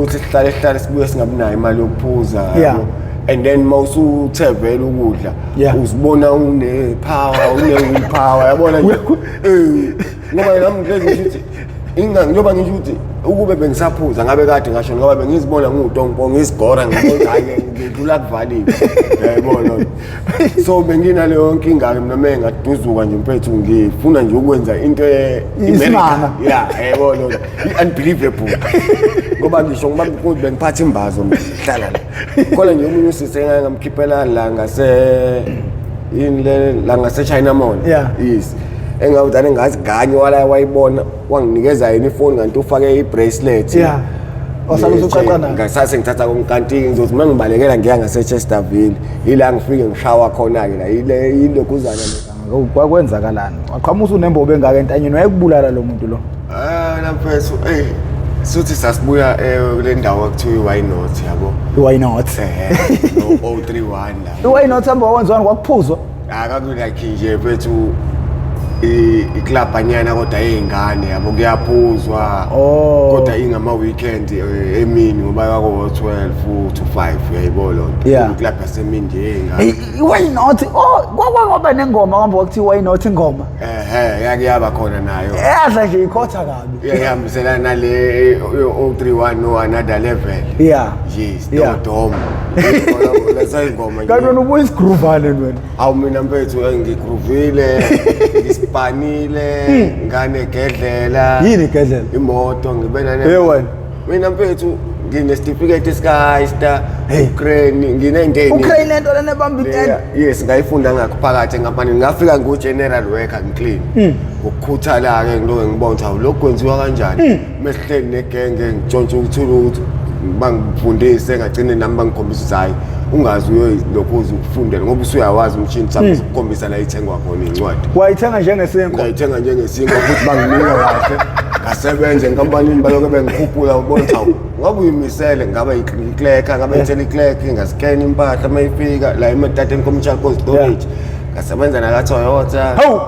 Ukuthi sihlale sihlale sibuye singabi nayo imali yokuphuza, yabo. And then mawusuthe vele ukudla, uzibona une power, une willpower, yabona nje. Ngoba nami ngihlezi ngisho ukuthi inga njengoba ngisho ukuthi ukube bengisaphuza ngabe kade ngasho, ngoba bengizibona ngiwutonko, ngizigora, ngibona hayi ngidlula kuvaliwe, yayibona. So benginaleyo nkinga-ke mina, uma ngaduzuka nje mfethu, ngifuna nje ukwenza into Isimanga. Ya, yayibona, i-unbelievable, ngoba ngisho ngoba ukuthi bengiphatha imbazo ngihlala la khona nje. Omunye usisi engake ngamkhiphela la ngase yini le la ngase-China Mall. Yes, engawuthi ngathi ganye wala wayibona, wanginikeza yena ifoni, kanti ufake i-bracelet. Wasala usuqaqa nayo. Ngasase ngithatha kanti ngizothi uma ngibalekela ngiya ngase-Chesterville, ila ngifike ngishawa khona-ke la, ile ilokhuzana le. Kwakwenzakalani? Waqhamusa unembobo engaka entanyeni, wayekubulala lo muntu lo? Ah, mfethu, suthi sasibuya kule ndawo ekuthiwa i-Why Not, yabo. Why not? No 031 la. Why not hamba kwenziwani, kwakuphuzwa? Akakulike nje mfethu, iklabhanyana kodwa ey'ngane, yabo, kuyaphuzwa. Kodwa ingama-weekend, emini, ngoba kwako 12 to 5, uyayibona loo nto. Iklabhu yasemini nje yey'ngane. Hey, why not? Oh, kwakwabe nengoma kwamba kwakuthiwa why not ingoma. Ehe, yake yaba khona nayo. Yadla nje ikhotha kabi. Iyahambiselana nale 031 no another level. Yes. Dom leso ingoma nje. Kanti wena ubuya isigroovane wena. Awu, mina mfethu, ngigroovile, ngispanile, nganegedlela. Yini igedlela? Imoto ngibe nane. Hey wena. Mina mfethu, nginesitifiketi sika-Hyster. Hey. Ukraine, nginento ey'ningi. Ukraine, lento lena ebamba itende. Yes, ngayifunda ngakho phakathi enkampanini, ngafika ngu-general worker, ngiclean ngokukhuthala-ke, ngilokhu ngibona ukuthi awu, lokhu kwenziwa kanjani. Mesihleli negenge, ngitshontshe ukuthula ukuthi bangifundise, ngagcine nami bangikhombisa ukuthi hhayi, ungazi uyolokhu uze ukufundela ngoba usuyawazi umshini, mhlawumbe ukukhombisa la ithengwa khona iy'ncwadi. Wayithenga njengesinkwa. Ngayithenga njengesinkwa futhi, banginika kahle, ngasebenza enkampanini, balokhu bengikhuphula, ubona ukuthi hawu, ngabe uyimisele, ngaba i-clerk, ngaba i-teleclerk, ngaskena impahla uma ifika la eMatateni Commercial Cold Storage, ngasebenza naka-Toyota. Hawu!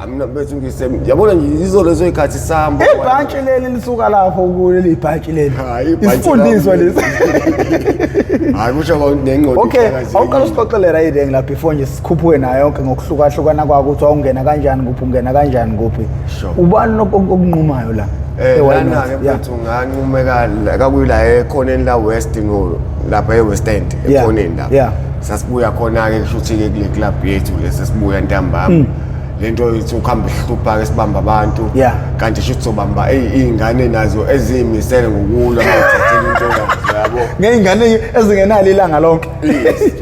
Amina bethu, ngise yabona nje yizo lezo y'khathi sihamba. Ibhantshi leli lisuka lapho kuleli ibhantshi leli. Hayi, ibhantshi Isifundiswa lami. lesi. Hayi, kusho nengqondo. Okay, ihlakazekile. awuqala usixoxele la ideng la before nje sikhuphuke nayo yonke ngokuhlukahlukana kwakho, ukuthi wawungena kanjani kuphi, ungena kanjani kuphi. Ubani okunqumayo la? E-Why Not? Lana-ke mfethu, nganqumeka kakuyila ekhoneni la West, no lapha e-West End, ekhoneni lapha. Sasibuya khona-ke, kusho ukuthi-ke kule club yethu le, sesibuya ntambama, lento ithi ukuhamba ihlupha-ke, sibamba abantu. Kanti sho sobamba iy'ngane nazo eziyimisele ngokulwa, bangithathela into yazo, yabo. Ngey'ngane ezingenalo ilanga lonke. Yes.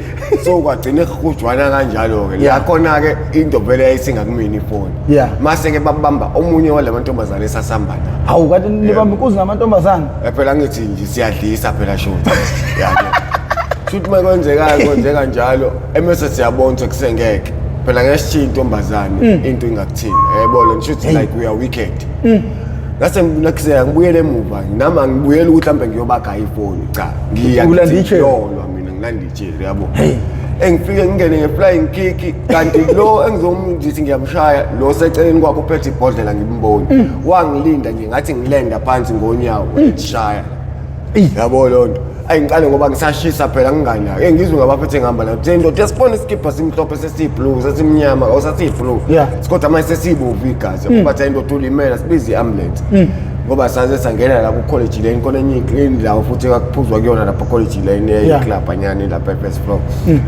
So kwagcina kuhujwana kanjalo-ke. La khona-ke into vele yayisingakumina ifoni. Mase-ke babamba omunye wale mantombazane esasihamba nawo. Hawu, kanti nibamba inkunzi namantombazane? Phela ngithi nje siyadlisa phela, shuthi yabo, shuthi uma kwenzekayo kwenzeka njalo, emese siyabona ukuthi kusengeke phela ngesishiya intombazane, into ingakuthini, yayibona, shuthi like we are wicked. Ngase nginakuseka ngibuyele emuva, nami angibuyeli ukuthi mhlawumbe ngiyobagaya ifoni, cha, ngiya Ulanda ijeri? ngiyolwa mina, ngilanda ijeri, yabo. Engifike ngingene nge-flying kick, kanti lo engizomngithi ngiyamshaya lo seceleni kwakho uphethe ibhodlela, ngimboni wangilinda nje, ngathi ngilenda phansi ngonyawo, shaya, yabo loo nto. Ayi, ngiqale ngoba ngisashisa phela, nginganaki engizwe ngabaphethe ngihamba nabo, kuthe indoda yasibona isikibha simhlophe sesiyi-blue, sesimnyama or sasiyi-blue, kodwa manje sesiyibovu igazi. Bathi indoda ulimela, sibize i-ambulance, ngoba saze sangena la ku-College Lane khona enye indawo futhi kwakuphuzwa kuyona lapha College Lane, iclub anyane lapha e-first floor.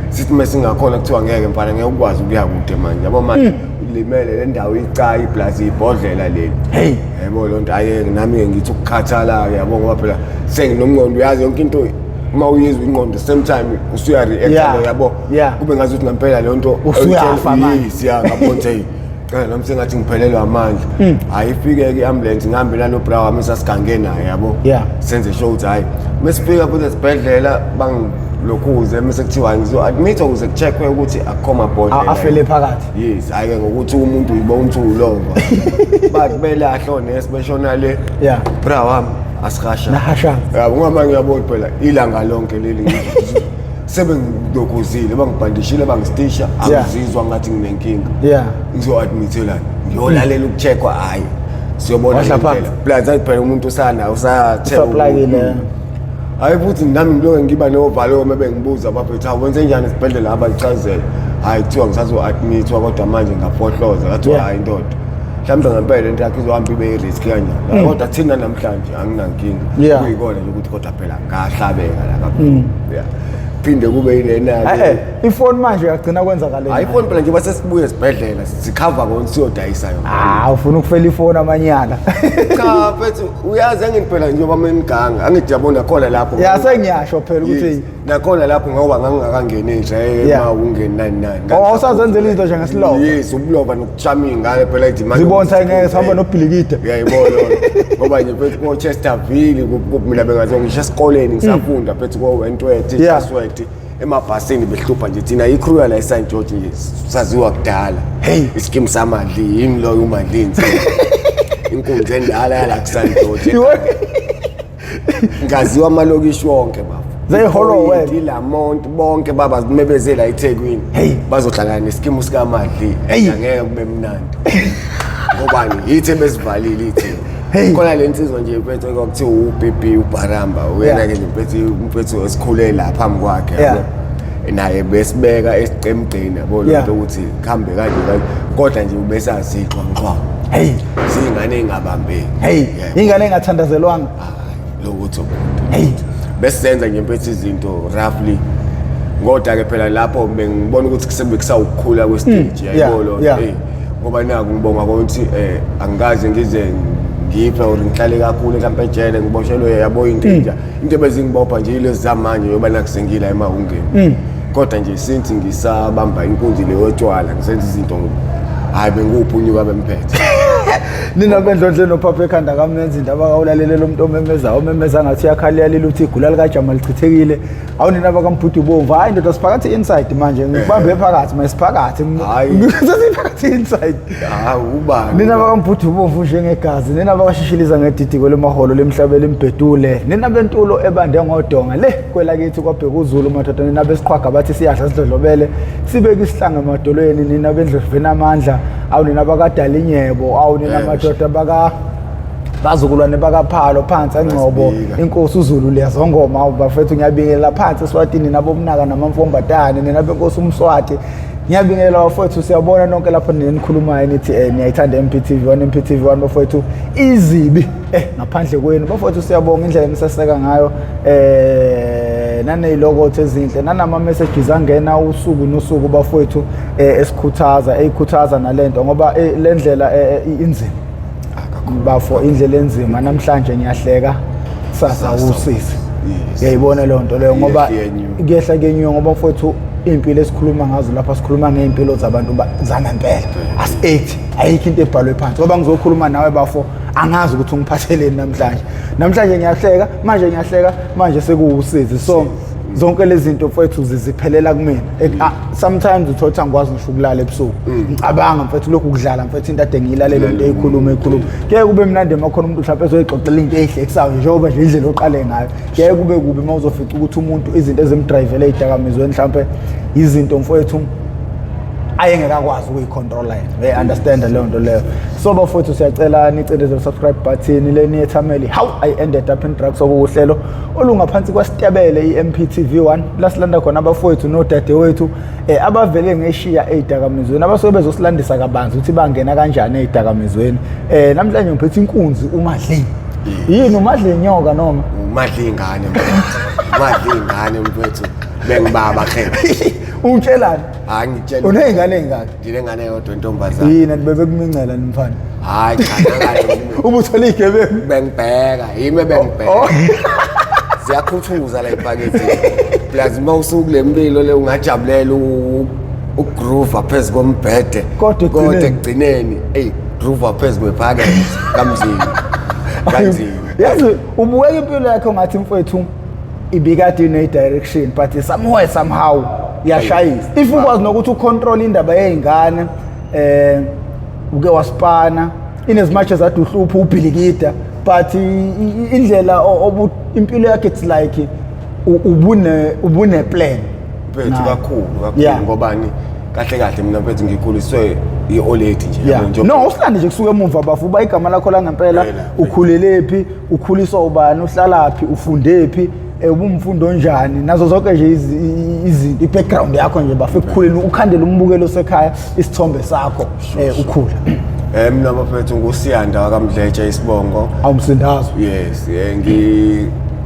Sithi uma singakhona, kuthiwa ngeke mfana, ngeke ukwazi ukuya kude manje, yabo, manje ulimele le ndawo icayi plus ibhodlela leli. Hey. Yabo loo nto. Hhayi, nami-ke ngithi ukukhathala-ke, yabo, ngoba phela senginomqondo, uyazi yonke into uma uyizwa ingqondo same time usuya-react, yabo. Kube ngathi ukuthi ngempela leyo nto Usuyafa manje. Yes, ya, ngabona ukuthi hey, cha, nami sengathi ngiphelelwa amandla. Hhayi, ifike-ke i-ambulance, ngihambe nano bra wami esasigange naye, yabo. Senze sure ukuthi hhayi, mesifika futhi esibhedlela bangilokhuze, mese kuthiwa ngizo-admit ukuze ku-check-we ukuthi akukho mabhodlela. Afele phakathi. Yes, hhayi-ke, ngokuthi umuntu uyibona ukuthi ulova, bathi belahla onesi beshona le. Bra wami asihasha. Nahashanga. Yabo, ngoba ngiyabona phela ilanga lonke leli sebengilokhuzile, bangibhandishile, bangistisha, angizizwa ngathi nginenkinga. Ngizo-admithelani, ngiyolalela uku-check-wa, hhayi, siyobona Wadla ngempela. Plus athi phela umuntu usana usathe Usaplakile. Hayi futhi nami ngiloke ngiba novalo uma bengibuza bafethu, hawu wenze njani esibhedlela, abayichazele. Hayi, kuthiwa ngisazo-admithwa kodwa manje ngafohloza, kathiwa hayi ndoda, mhlawumbe ngempela into yakho izohamba ibe i-risk kanjani. Kodwa thina namhlanje anginankinga. Kuyikona nje ukuthi kodwa phela ngahlabeka la kakhulu, yeah, phinde kube yilena-ke. Ifoni manje yagcina kwenzakaleni? Hayi, ifoni phela njengoba sesibuye esibhedlela sikhava kona, siyodayisa yona. Ah, ufuna ukufela ifoni amanyala. Cha mfethu, uyazi angithi phela njengoba meniganga, angithi yabona khona lapho. Ya, sengiyasho phela ukuthi Yes. Nakhona lapho ngoba ngangingakangeni nje ma ungeni nani nani. Oh, awusazenzela izinto nje ngesilova. Yes, ubulova nokuchama iy'ngane phela ithi manje. Zibonisa ngeke sihamba nobhilikide. Uyayibona lona. Ngoba nje mfethu ko-Chesterville mina bengaziwa ngisho esikoleni ngisafunda mfethu ko-Wentworth, Chatsworth, emabhasini behlupha nje thina i-crew yala e-St George nje saziwa kudala. Hey. Isikimu samadli yimi loyo umadlinzi. Inkunzi endala yala ku-St George. Ngaziwa amalokishi wonke bafo. Zeyiholo wena. Ilamont bonke baba zimebezela eThekwini. Hey. Bazohlangana nesikimu sikaMadli. Hey. Angeke kube mnandi. Ngobani yithi besivalile ithi. Hey. Khona le nsizwa nje mfethu kwakuthiwa uBB uBaramba uyena ke nje mfethu, umfethu esikhule la phambi kwakhe yabo. Naye besibeka esiqemgceni yabo lento ukuthi kuhambe kanje kanje, kodwa nje ubesazi ixhwanxhwa. Hey. Zingane engabambeki. Hey, ingane engathandazelwanga. Lokutho. Hey. Besizenza nje mfethu izinto roughly, kodwa ke phela lapho bengibona ukuthi kusebe kusawukukhula kwestage, yayibona loo nto. Ngoba naku ngibonga ukuthi angikaze ngize ngiphe or ngihlale kakhulu mhlawumbe ejele ngiboshelwe, yabo, into enja, into ebezingibopha nje ilezi zamanje yoba nakusengila emahungeni. Kodwa nje since ngisabamba inkunzi leyo yotshwala ngisenza izinto, hayi, bengiwuphunyuka bemphethe. Nina bendlondle nophapha ekhanda kamnenzi indaba kawulalele lo muntu omemezayo, omemeza ngathi uyakhala, uyalila, uthi igula likajama lichithekile. Awu nina bakaMbhudu bomvu, hayi ndoda, siphakathi inside manje, ngibambe phakathi manje, siphakathi. Hhayi. Sesiphakathi inside. Hawu, ubani? Nina bakaMbhudu bomvu njengegazi, nina bakashishiliza ngedidi kwelemaholo lemhlaba elimbhedule, nina bentulo ebande ngodonga le kwelakithi kwabheka uZulu madoda, nina besiqhwaga bathi siyadla sidlodlobele sibeke isihlanga emadolweni, nina bendloveni amandla, awu nina bakadala inyebo, awu nina madoda baka bazukulwane bakaphalo phansi engcobo. Basibika. Inkosi uZulu liyazongoma, awu bafethu, ngiyabingelela phansi eSwatini nabomnaka namamfombatane, nina benkosi uMswati, ngiyabingelela bafethu. Siyabona nonke lapho nenikhulumayo nithi niyayithanda MPTV 1, MPTV 1 bafethu, izibi ngaphandle kwenu bafethu. Siyabonga indlela eniseseka ngayo naneyilokotho ezinhle nanama messages angena usuku nosuku bafethu, esikhuthaza, eyikhuthaza nalento ngoba le ndlela inzima bafo, indlela enzima. Namhlanje ngiyahleka, kusasa Kusasa usizi. Yes. Uyayibona leyo nto leyo ngoba Iyehla iyenyuka. Kuyehla kuyenyuka ngoba mfowethu iy'mpilo esikhuluma ngazo lapha, sikhuluma ngey'mpilo zabantu zangempela, asi-eight, ayikho into ebhalwe phansi ngoba ngizokhuluma nawe bafo, angazi ukuthi ungiphatheleni namhlanje. Namhlanje ngiyahleka, manje ngiyahleka, manje sekuwusizi. So zonke lezi zinto mfowethu ziphelela kumina. Sometimes uthola ukuthi angikwazi ngisho ukulala ebusuku, ngicabanga mfethu lokhu kudlala mfethu into ade ngiyilalele, into eyikhuluma eyikhuluma. Kuye kube mnandi emakhona umuntu mhlawumbe ezoyixoxela into eyihlekisayo njengoba nje indlela oqale ngayo. Kuye kube kubi uma uzofica ukuthi umuntu izinto ezimdrayivele ey'dakamizweni mhlawumbe izinto mfowethu ayengekakwazi ukuyicontrola yena. Uyayi-understanda leyo nto leyo. So bafowethu, siyacela nicindezele subscribe button le, niyethameli How I Ended Up in Drugs, okuwuhlelo olungaphansi kwasitebele i-MPTV 1, la silanda khona abafowethu nodadewethu abavele ngeshiya ey'dakamizweni, abasuke bezosilandisa kabanzi ukuthi bangena kanjani ey'dakamizweni. Namhlanje ngiphethe inkunzi uMadleni. Yini uMadleni, nyoka noma? Umadla ingane mfethu, umadla ingane mfethu, bengibaba khe. Ungitshelani? Hayi, ngitshela. Uney'ngane ey'ngaki? Nginengane eyodwa, intombazane. Yini bebekumincela nimfana? Hayi cha, nangane. Ubuthole iy'gebengu? Bengibheka yimi, bengibheka. Ziyakhuthuza la ibhakethini, plus uma usukule mpilo le ungajabulela ukugroova phezu kombhede. Kodwa kodwa ekugcineni eyi, groova phezu kwephakethe, kamzima kanzima. Yazi ubukeka impilo yakho ngathi mfowethu ibikade ine-direction, but somewhere somehow iyashayisa. If ukwazi nokuthi ucontrol indaba yey'ngane, uke wasipana in as much as ade uhlupha ubhilikida, but indlela impilo yakhe, it's like ubune plan. Mfethu, Nayo. kakhulu kakhulu. Ngobani kahle kahle mina mfethu ngikhuliswe i-old lady nje, Yeah. yabo, No, usilande nje kusuka emuva bafu, uba igama lakho langempela, Phela. ukhulelephi, ukhuliswa ubani, uhlalaphi, ufundephi, Ubumfundo onjani, nazo zonke nje izinto, i-background yakho nje bafo ekukhuleni, ukhandele umbukelo osekhaya isithombe sakho ukhula. Mina bafethu nguSiyanda wakaMdletshe isibongo. Awumsindazo. Yes,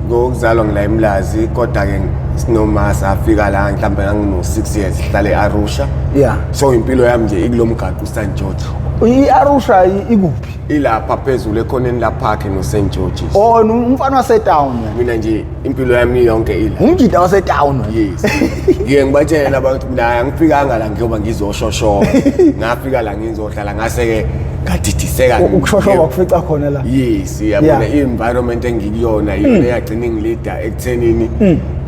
ngokuzalwa ngila eMlazi, kodwa ke sinoma safika la mhlambe ngangino 6 years, sihlale eArusha. So impilo yami nje ikulomgaqo uSt George. I-Arusha ikuphi? Ilapha phezulu ekhoneni la park no St George's. Oh, umfana wasetown wena. Mina nje impilo yami yonke ila. Umjida wasetown wena. Yes. Ngike ngibatshele abantu mina angifikanga la ngiyoba ngizoshoshoba. Ngafika la ngizohlala, ngase ke ngadidiseka. Ukushoshoba kufica khona la. Yes, yabona i-environment engikuyona iyona eyagcina ingilida ekuthenini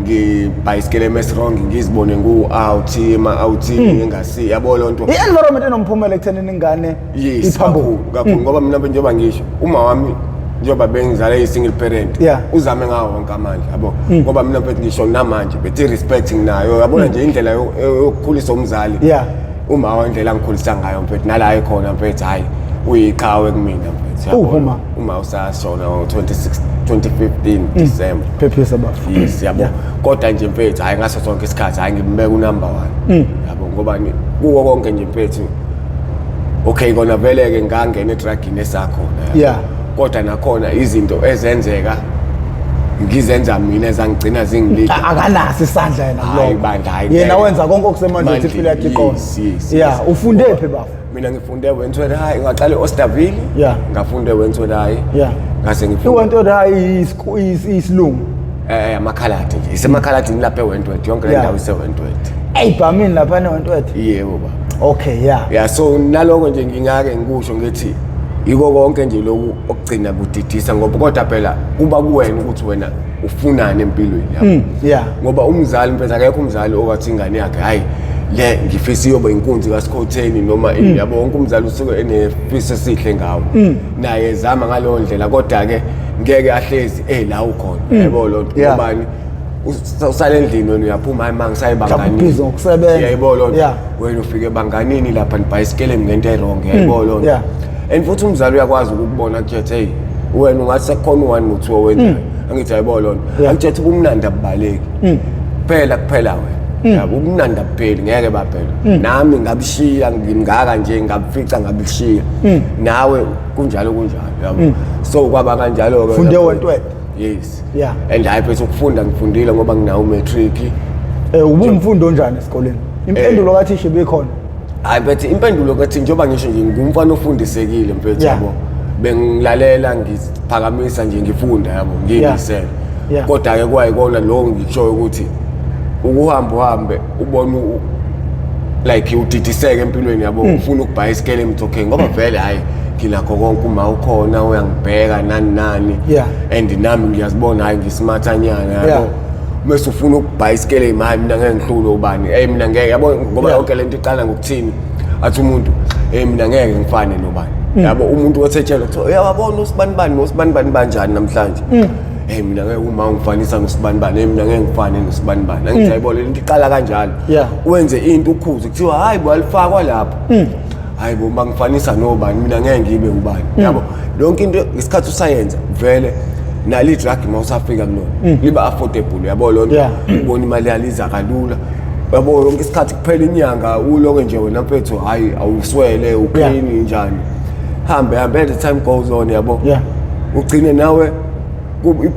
ngibhayisikele emesrong, ngizibone ngu-out ema-out engasi, yabo loo nto. I-environment enomphumela ekuthenini ingane Yes, iphambuke. Kakhulu kakhulu, ngoba mina njengoba ngisho uma wami, njengoba bengizale yi-single parent, uzame ngawo wonke amandla, yabo, ngoba mina mfethu ngisho namanje bethi respect nginayo, yabona nje indlela yokukhulisa umzali. Uma indlela angikhulisa ngayo mfethu, nala ekhona mfethu, hayi, uyiqhawe kumina mfethu, Uphi yabona. uma? Uma usashona ngo-26 2015 December. Phephisa bafo. Yes, yabo. Kodwa nje mfethu, hayi, ngaso sonke isikhathi, hayi, ngimbeka unumber 1, yabo, ngoba kuwo konke nje mfethu, okay, kona vele ke ngangena edrugini esakhona, yabo. Kodwa nakhona izinto ezenzeka ngizenza mina ezangigcina zingilida. Akanaso isandla yena Hayi kulokho. bandla, hayi Yena ngeke. wenza konke okusemandleni ukuthi impilo yakhe iqonde. Yes. Ufunde phi bafo? Mina ngifunde Wentworth High, ngaqala e-Osterville. Ngafunda eWentworth High. Ngase ngifunda iWentworth High isilungu. Amakhaladi nje. Isemakhaladini lapha eWentworth, yonke le ndawo iseWentworth. Eyibhamini lapha eWentworth. Yebo ba. Okay, yeah. Yeah, so naloko nje ngingake ngikusho ngithi yiko konke nje lokhu okugcina kudidisa, ngoba kodwa phela kuba kuwena ukuthi wena ufunani empilweni, yabo. Ngoba umzali mfethu, akekho umzali okathi ingane yakhe, hayi, le ngifisa iyoba inkunzi kaSikhotheni noma ini, yabo. Wonke umzali usuke enefiso esihle ngawo, naye ezama ngaleyo ndlela, kodwa ke ngeke ahlezi la ukhona, yabo lo nto. Ngobani usale endlini wena uyaphuma, hayi, mangisaye Mhlawumbe banganini. ubhizi ngokusebenza. Yayibona loo nto. Wena ufike ebanganini lapha nibhayisikele ngento e-wrong, yayibona loo nto. And futhi umzali uyakwazi ukukubona, kuthethe hey, wena ungathi sekukhona u-1 no-2 owenzayo, angithi ayibona loo nto. Angithethe ubumnandi abubaleki kuphela kuphela wena, yabo, ubumnandi abupheli, ngeke baphela. Nami ngabushiya ngimngaka nje, ngabufica ngabushiya, nawe kunjalo kunjalo, yabo. So kwaba kanjalo-ke. Funde lapho. Wentworth. Yes. Yeah. And hayi phela ukufunda ngifundile ngoba nginawo umatric. Ubumfundo onjani esikoleni? Impendulo kathisha ibikhona? Hayi mfethu, impendulo kathi njengoba ngisho nje ngumfana ofundisekile mfethu, yabo. Bengilalela, ngiphakamisa nje, ngifunda, yabo, ngiyimisele. Kodwa ke kwayikona lo ngikushoyo ukuthi ukuhamba uhambe ubone like udidiseke empilweni, yabo, ufuna ukubhaya isikele ngithi okay, ngoba vele hayi nginakho konke, uma ukhona uyangibheka nani nani, and nami ngiyazibona, hayi, ngismartanyana, yabo. Mase ufuna ukubhaya isikele, hayi, mina ngeke ngihlulwe ubani, hey, mina ngeke, yabo, ngoba yonke lento iqala ngokuthini, athi umuntu, hey, mina ngeke ngifane nobani, yabo. Umuntu wethetshela kuthiwa uyababona usibani bani nosibani bani banjani namhlanje, hey, mina ngeke uma ungifanisa nosibani bani, hey, mina ngeke ngifane nosibani bani, angithi ayibona lento iqala kanjalo. Wenze into ukhuze kuthiwa hayi bo, alifakwa lapho, hayi bo, bangifanisa nobani, mina ngeke ngibe ubani, yabo. Yonke into ngesikhathi usayenza vele nali drug uma usafika kulona liba affordable, yabo lona. Ubona imali yaliza kalula, yabo, yonke isikhathi kuphela inyanga uloke nje wena mfethu, hayi, awuswele, uclean njani, hambe hambe, as the time goes on, yabo, ugcine nawe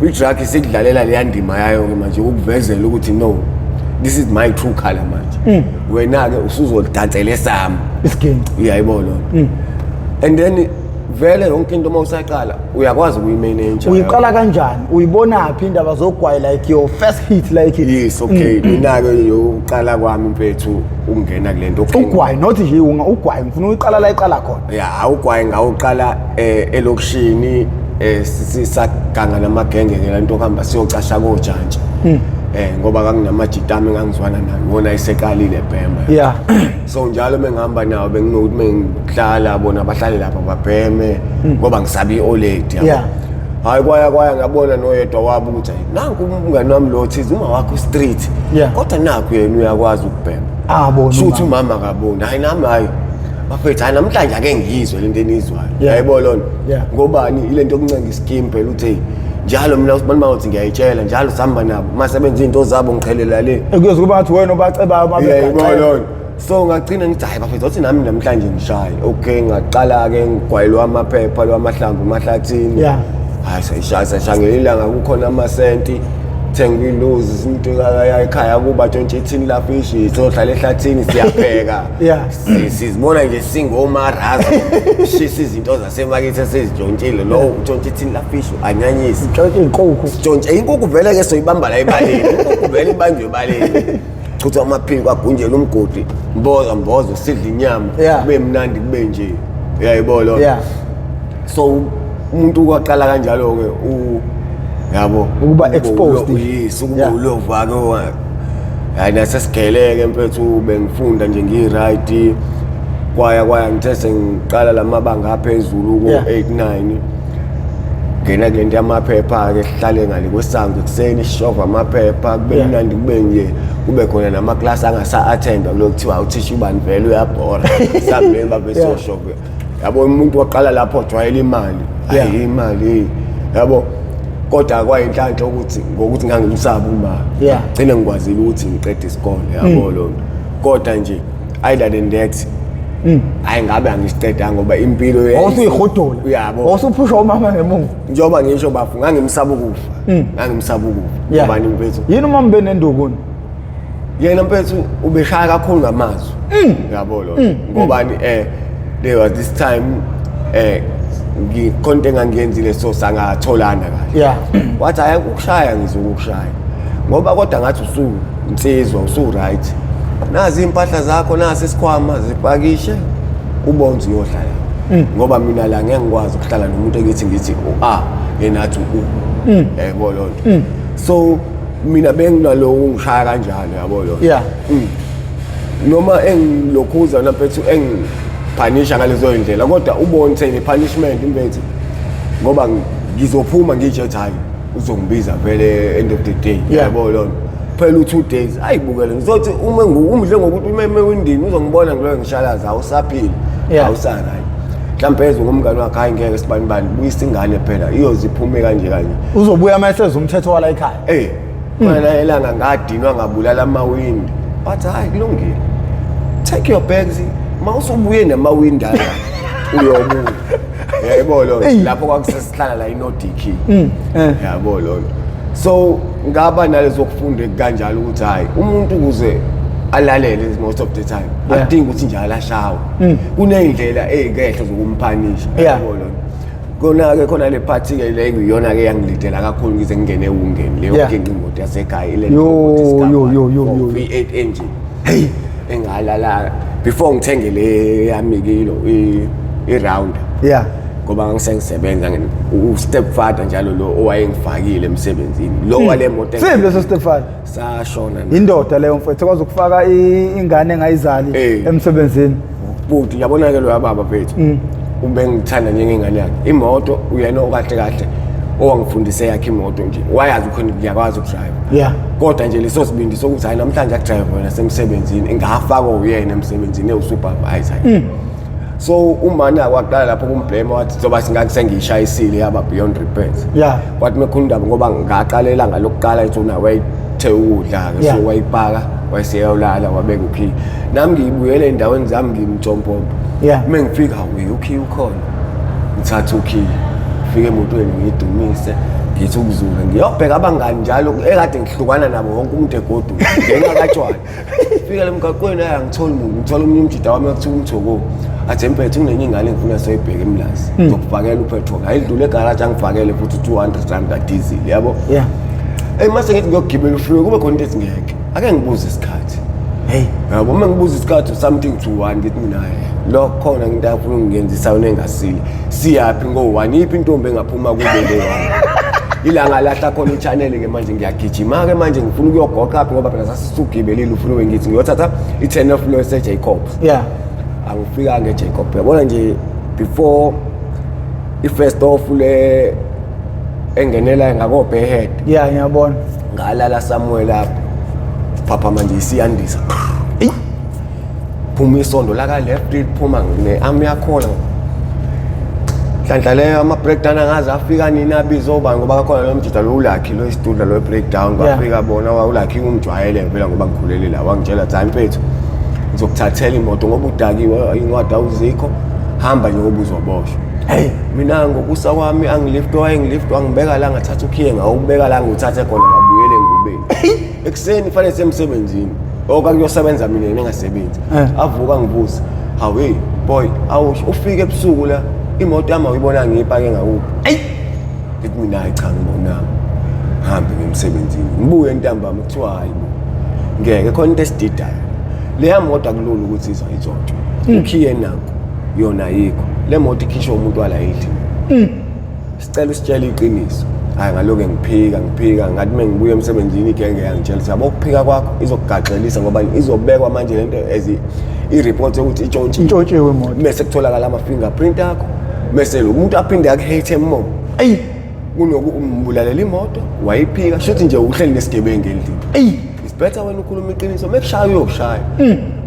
i-drug isikudlalela leya ndima yayo ke manje, ukukuvezela ukuthi no, this is my true color manje, wena ke usuzolidansela esami isiginci. Uyayibona lona. And then vele yonke into uma usaqala uyakwazi ukuyimanage. Uyiqala kanjani? Uyibonaphi indaba zogwayi, like your first hit, like? Yes, okay, mina ke yokuqala kwami mfethu ukungena kule nto, okay. Ugwayi, not nje ugwayi, ngifuna uyiqala la iqala khona. Ya, ugwayi ngawuqala elokishini, sisaganga namagenge ke lento, kuhamba siyocasha kojantshi, ngoba kanginamajitami engangizwana nayo, wona iseqalile ebhema. So njalo mengihamba nawo benginokuthi mengihlala bona bahlale lapha babheme, ngoba ngisabe i-olady, yabo. Hayi, kwaya kwaya ngabona noyedwa wabo ukuthi hayi, nanku umngani wami lo thize, uma wakho street, kodwa nakho yena uyakwazi ukubhema. Abona Shuthi umama. Umama akaboni, hayi, nami, hayi bafethu, hayi, namhlanje ake ngiyizwe lento eniyizwayo. Yayibona lona. Ngobani ile nto yokuncenga iskim phela, uthi hey, Njalo mina usibani bathi ngiyayitshela njalo sihamba nabo uma sebenza izinto zabo ngiqhelela le. Kuyoze kuba ngathi wena obacebayo uma Uyayibona begaxela. lona. So ngagcina ngithi hayi bafethu othi nami namhlanje ngishaye. Okay, ngaqala-ke ngigwayelwa amaphepha lwamahlamvu emahlathini. Yeah. Hayi sayishaya sayishaya ngelinye ilanga kukhona amasenti thenga iluzi izinto ekhaya kuba tshontshe ithini lafishi sohlala ehlathini siyapheka. Yeah. Sizibona nje singomaraza shisa izinto zasemakithi esizitshontshile lo utshontshe ithini lafishi anyanyise. Tshontshe iy'nkukhu. Tshontshe inkukhu vele ke soyibamba la ebaleni, inkukhu vele ibanjwe ebaleni, chutha amaphiko agunjela umgodi, mboza mboza sidla inyama. Kube mnandi kube nje, uyayibona lona. So umuntu kwaqala kanjalo-ke u yabo Ukuba exposed. Yes, ukuba ulova-ke. Hayi nasesigeleke mfethu, bengifunda nje ngiyi-right, kwaya kwaya ngithe sengiqala lamabanga aphezulu ko-8 9 ngena kule nto yamaphepha-ke, sihlale ngale kwesango ekuseni sishova amaphepha kube mnandi kube nje, kube khona namaklasi angasa-attendwa kulo kuthiwa uthisha ubani vele uyabhora, sambeni babe soshova, yabo. Umuntu waqala lapho wajwayela imali. Hayi imali, yabo, kodwa kwayinhlanhla ukuthi ngokuthi ngangimsaba uma gcine ngikwazile ukuthi ngiqede isikole, yabo lona. Kodwa nje either than that, hayi ngabe angisiqedanga ngoba impilo Wawusuyihudola. Uyabo. Wawusuphushwa umama ngemuva. Njengoba ngisho bafu, ngangimsaba ukufa, ngangimsaba ukufa. Ngobani mfethu? Yini uma mbe nenduku? Yena mfethu ubeshaya kakhulu ngamazwi, yabo lo. Ngobani? There was this time ngikhonto engangiyenzile, so sangatholana kahle. Wathi hayi ukushaya ngizokushaya ngoba kodwa ngathi usunsizwa usu-right, nazi iy'mpahla zakho, nasi isikhwama, zipakishe ubonze uyohlala, ngoba mina la ngeke ngikwazi ukuhlala nomuntu engithi ngithi u-a yena athi u, yayibona loo nto. So mina benginaloku ungishaya kanjalo, yabo loo nto. Noma engilokhuza mfethu engiphanisha ngalezo ndlela, kodwa ubone ukuthi ne-punishment mfethu, ngoba ngizophuma ngitshe ukuthi hayi uzongibiza vele end of the day. Yabo lona phela u-2 days ayibukele ngizothi uma umdle ngokuthi uma ewindini uzongibona ngiloyo ngishalaza awusaphila. Awusa-right, mhlawumbe ezwe ngomngane wakhe, hayi ngeke sibani bani buyisa ingane phela iyoze iphume kanje kanje. Uzobuya uma eseza umthetho wala ekhaya. Eh, mana elanga ngadinwa ngabulala amawindi, wathi hayi kulungile, take your bags, ma usubuye namawindi ala uyobuya, yayibona lo. Eyi. Lapho kwakusesihlala la inodiki, yabo lo nto. So ngaba nalezo kufunda kanjalo ukuthi hayi umuntu ukuze alalele most of the time akudingi ukuthi njalo ashawe, kuney'ndlela ey'kehle zokumphanisha, yabo lo. Kona-ke khona le part-ke le kuyiyona-ke yangilidela kakhulu ngize ngingene ewungeni leyo ginqa imoto yasekhaya ile Yo, yo, yo, yo, yo. V8 engine. Hey, engalala before ngithenge le yami kilo i-rounder ngoba ngangisengisebenza u-stepfather njalo lo owayengifakile emsebenzini lo wale moto. Siphi leso stepfather? Sashona. Indoda leyo mfethu ekwazi ukufaka ingane engayizali emsebenzini. Buti, yabona-ke loya baba mfethu ubengithanda njengengane yakhe, imoto uyena okahle kahle owangifundise yakhe imoto nje, wayazi ukhona ngiyakwazi ukudrayiva. Kodwa nje leso sibindi sokuthi hayi namhlanje akudrayive wena semsebenzini, ngafakwa uyena emsebenzini ewu-supervisor. So umana kwaqala lapho kumblame, wathi zoba sengiyishayisile yaba beyond repairs. Kwathi mekhuluma indaba ngoba ngaqala ilanga lokuqala ethi una wayithe ukudla-ke. So wayipaka wayeseyawulala wabeka ukhiye, nami ngiyibuyele ey'ndaweni zami ngimthompompo. Uma ngifika we ukhiye ukhona, ngithatha ukhiye, ngifike emotweni ngiyidumise, ngithi ukuzula ngiyobheka abangani njalo ekade ngihlukana nabo, wonke umuntu egoduka ngenxa katshwala. Fika le mgaqweni, hayi angitholi muntu, ngithola omunye umjida wami ekuthiwa umthoko, athi mfethu kunenye ingane engifuna soyibheka eMlazi, ngizokufakela upetrol, ayidlule egaraji angifakele futhi u-200 rand kadizili, yabo. Eyi mase ngithi ngiyogibela ufike kube khona into ethi ngeke ake ngibuze isikhathi. Hey. Yabo, uma ngibuza isikhathi something to one, ngithi mina hayi lo khona into afuna ukungenzisa yona engasile, siyaphi ngo-one, iphi intombi engaphuma kube ngo-one? Ilanga lahla khona i-channel-ke manje, ngiyagijima-ke manje ngifuna ukuyogoqa phi ngoba phela sasisugibelile ufuna ngithi ngiyothatha i-turn off lo ese-Jacobs. Angifika nge-Jacob, yabona nje before i-first off le engenela ngako-Bayhead. Yeah, ngiyabona. Ngalala somewhere lapho, phapha manje isiyandisa, eyi phuma isondo laka left liphuma ne-arm yakhona. Nhlanhla leyo ama-breakdown angaze afika nini, abiza obani, ngoba kakhona lo mjida lo ulakhi lo isitudla lo breakdown. Kwafika bona, ulakhi ungijwayele phela ngoba ngikhulele la, wangitshela ukuthi, hayi mfethu, ngizokuthathela imoto ngoba udakiwe, incwadi awuzikho, hamba nje ngoba uzoboshwa. Hey. Mina ngokusa kwami angilift, wayengilift, wangibeka la, ngathatha ukhiye ngawubeka la, ngiwuthathe khona, ngabuyele engubeni. Ekuseni fanele semsebenzini okakuyosebenza, mina yena engasebenzi. Avuka ngibuza, hawu hey boy, awusho ufike ebusuku la, imoto yami awuyibona ngiyipake ngakuphi? Ngithi mina, hayi cha, ngibonanga. Hambe ngemsebenzini, ngibuye ntambama, kuthiwa hayi bo, ngeke, khona into esididayo, leya moto akulula ukuthi iza itshontshwe, ukhiye nakho, yona ayikho le moto, ikhishwe umuntu wala endlini, sicela usitshele iqiniso. Hayi, ngaloke ngiphika ngiphika, ngathi uma ngibuya emsebenzini igenge yangitshela ukuthi, yabo, ukuphika kwakho izokugaxelisa, ngoba izobekwa manje lento as i-report yokuthi itshontshiwe. Intshontshiwe imoto. Bese kutholakala ama-fingerprint akho, bese lo muntu aphinde akuhate more. Eyi. Kunoku umbulalela imoto wayiphika, shuthi nje uhleli nesigebengu endlini. Eyi. It's better wena ukhuluma iqiniso, mekushaya uyokushaya,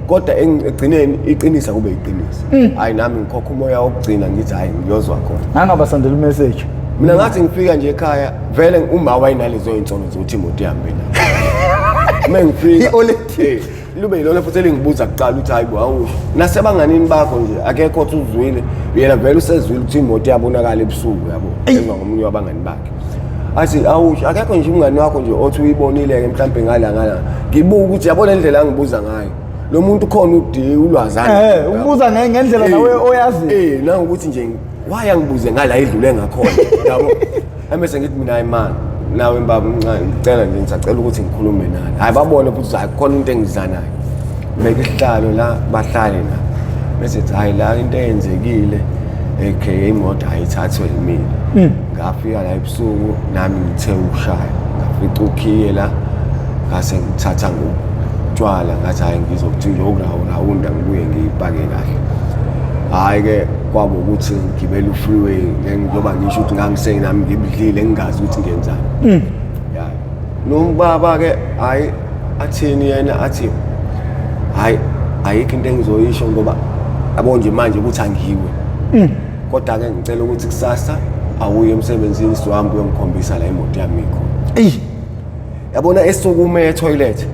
kodwa ekugcineni iqiniso kube iqiniso. Hayi, nami ngikhokha umoya wokugcina, ngithi hayi, ngiyozwa khona. Ngangabasandela umessage. Mina ngathi ngifika nje ekhaya, vele uma wayinalezo iy'nsolo zokuthi imoto ihambe na uma ngifika. I-oledi. Lube yilona futhi elingibuza kuqala ukuthi, hayi bo, awusho nasebanganini bakho nje, akekho othi uzwile? Yena vele usezwile ukuthi imoto iyabonakala ebusuku, yabo, emva komunye wabangani bakhe. Athi, awusho, akekho nje umngani wakho nje othi uyibonile-ke mhlampe ngala ngala? Ngibuka ukuthi, yabona indlela angibuza ngayo lo muntu, khona udi ulwazana. Ubuza ngendlela nawe oyaziyo. Nangokuthi nje why angibuze ngala idlule ngakhona, yabo. Emese ngithi mina, hayi man, nawe mbaba umncane, ngicela nje, ngisacela ukuthi ngikhulume nani. Hayi, babone futhi hayi, khona into engizanayo, beka isihlalo la, bahlale la, bese ethi, hayi la, into eyenzekile, okay, imoto ayithathwe yimina, ngafika la ebusuku nami ngithe ukushaya, ngafica ukhiye la, ngase ngithatha ngotshwala, ngathi hayi, ngizokuthi nje okurawunda, ngibuye ngiyipake kahle. Hhayi-ke, kwaba ukuthi ngigibele u-freeway, njengoba ngisho ukuthi ngangisenami ngibudlile, ngingazi ukuthi ngenzani ya. Nombaba-ke, hhayi, athini yena, athi hhayi, ayikho into engizoyisho ngoba yabo nje manje ukuthi angiwe, kodwa-ke ngicela ukuthi kusasa awuye emsebenzini, sizohamba uyongikhombisa la imoto yami ikhona. Eyi. Yabona, esukume etoilet,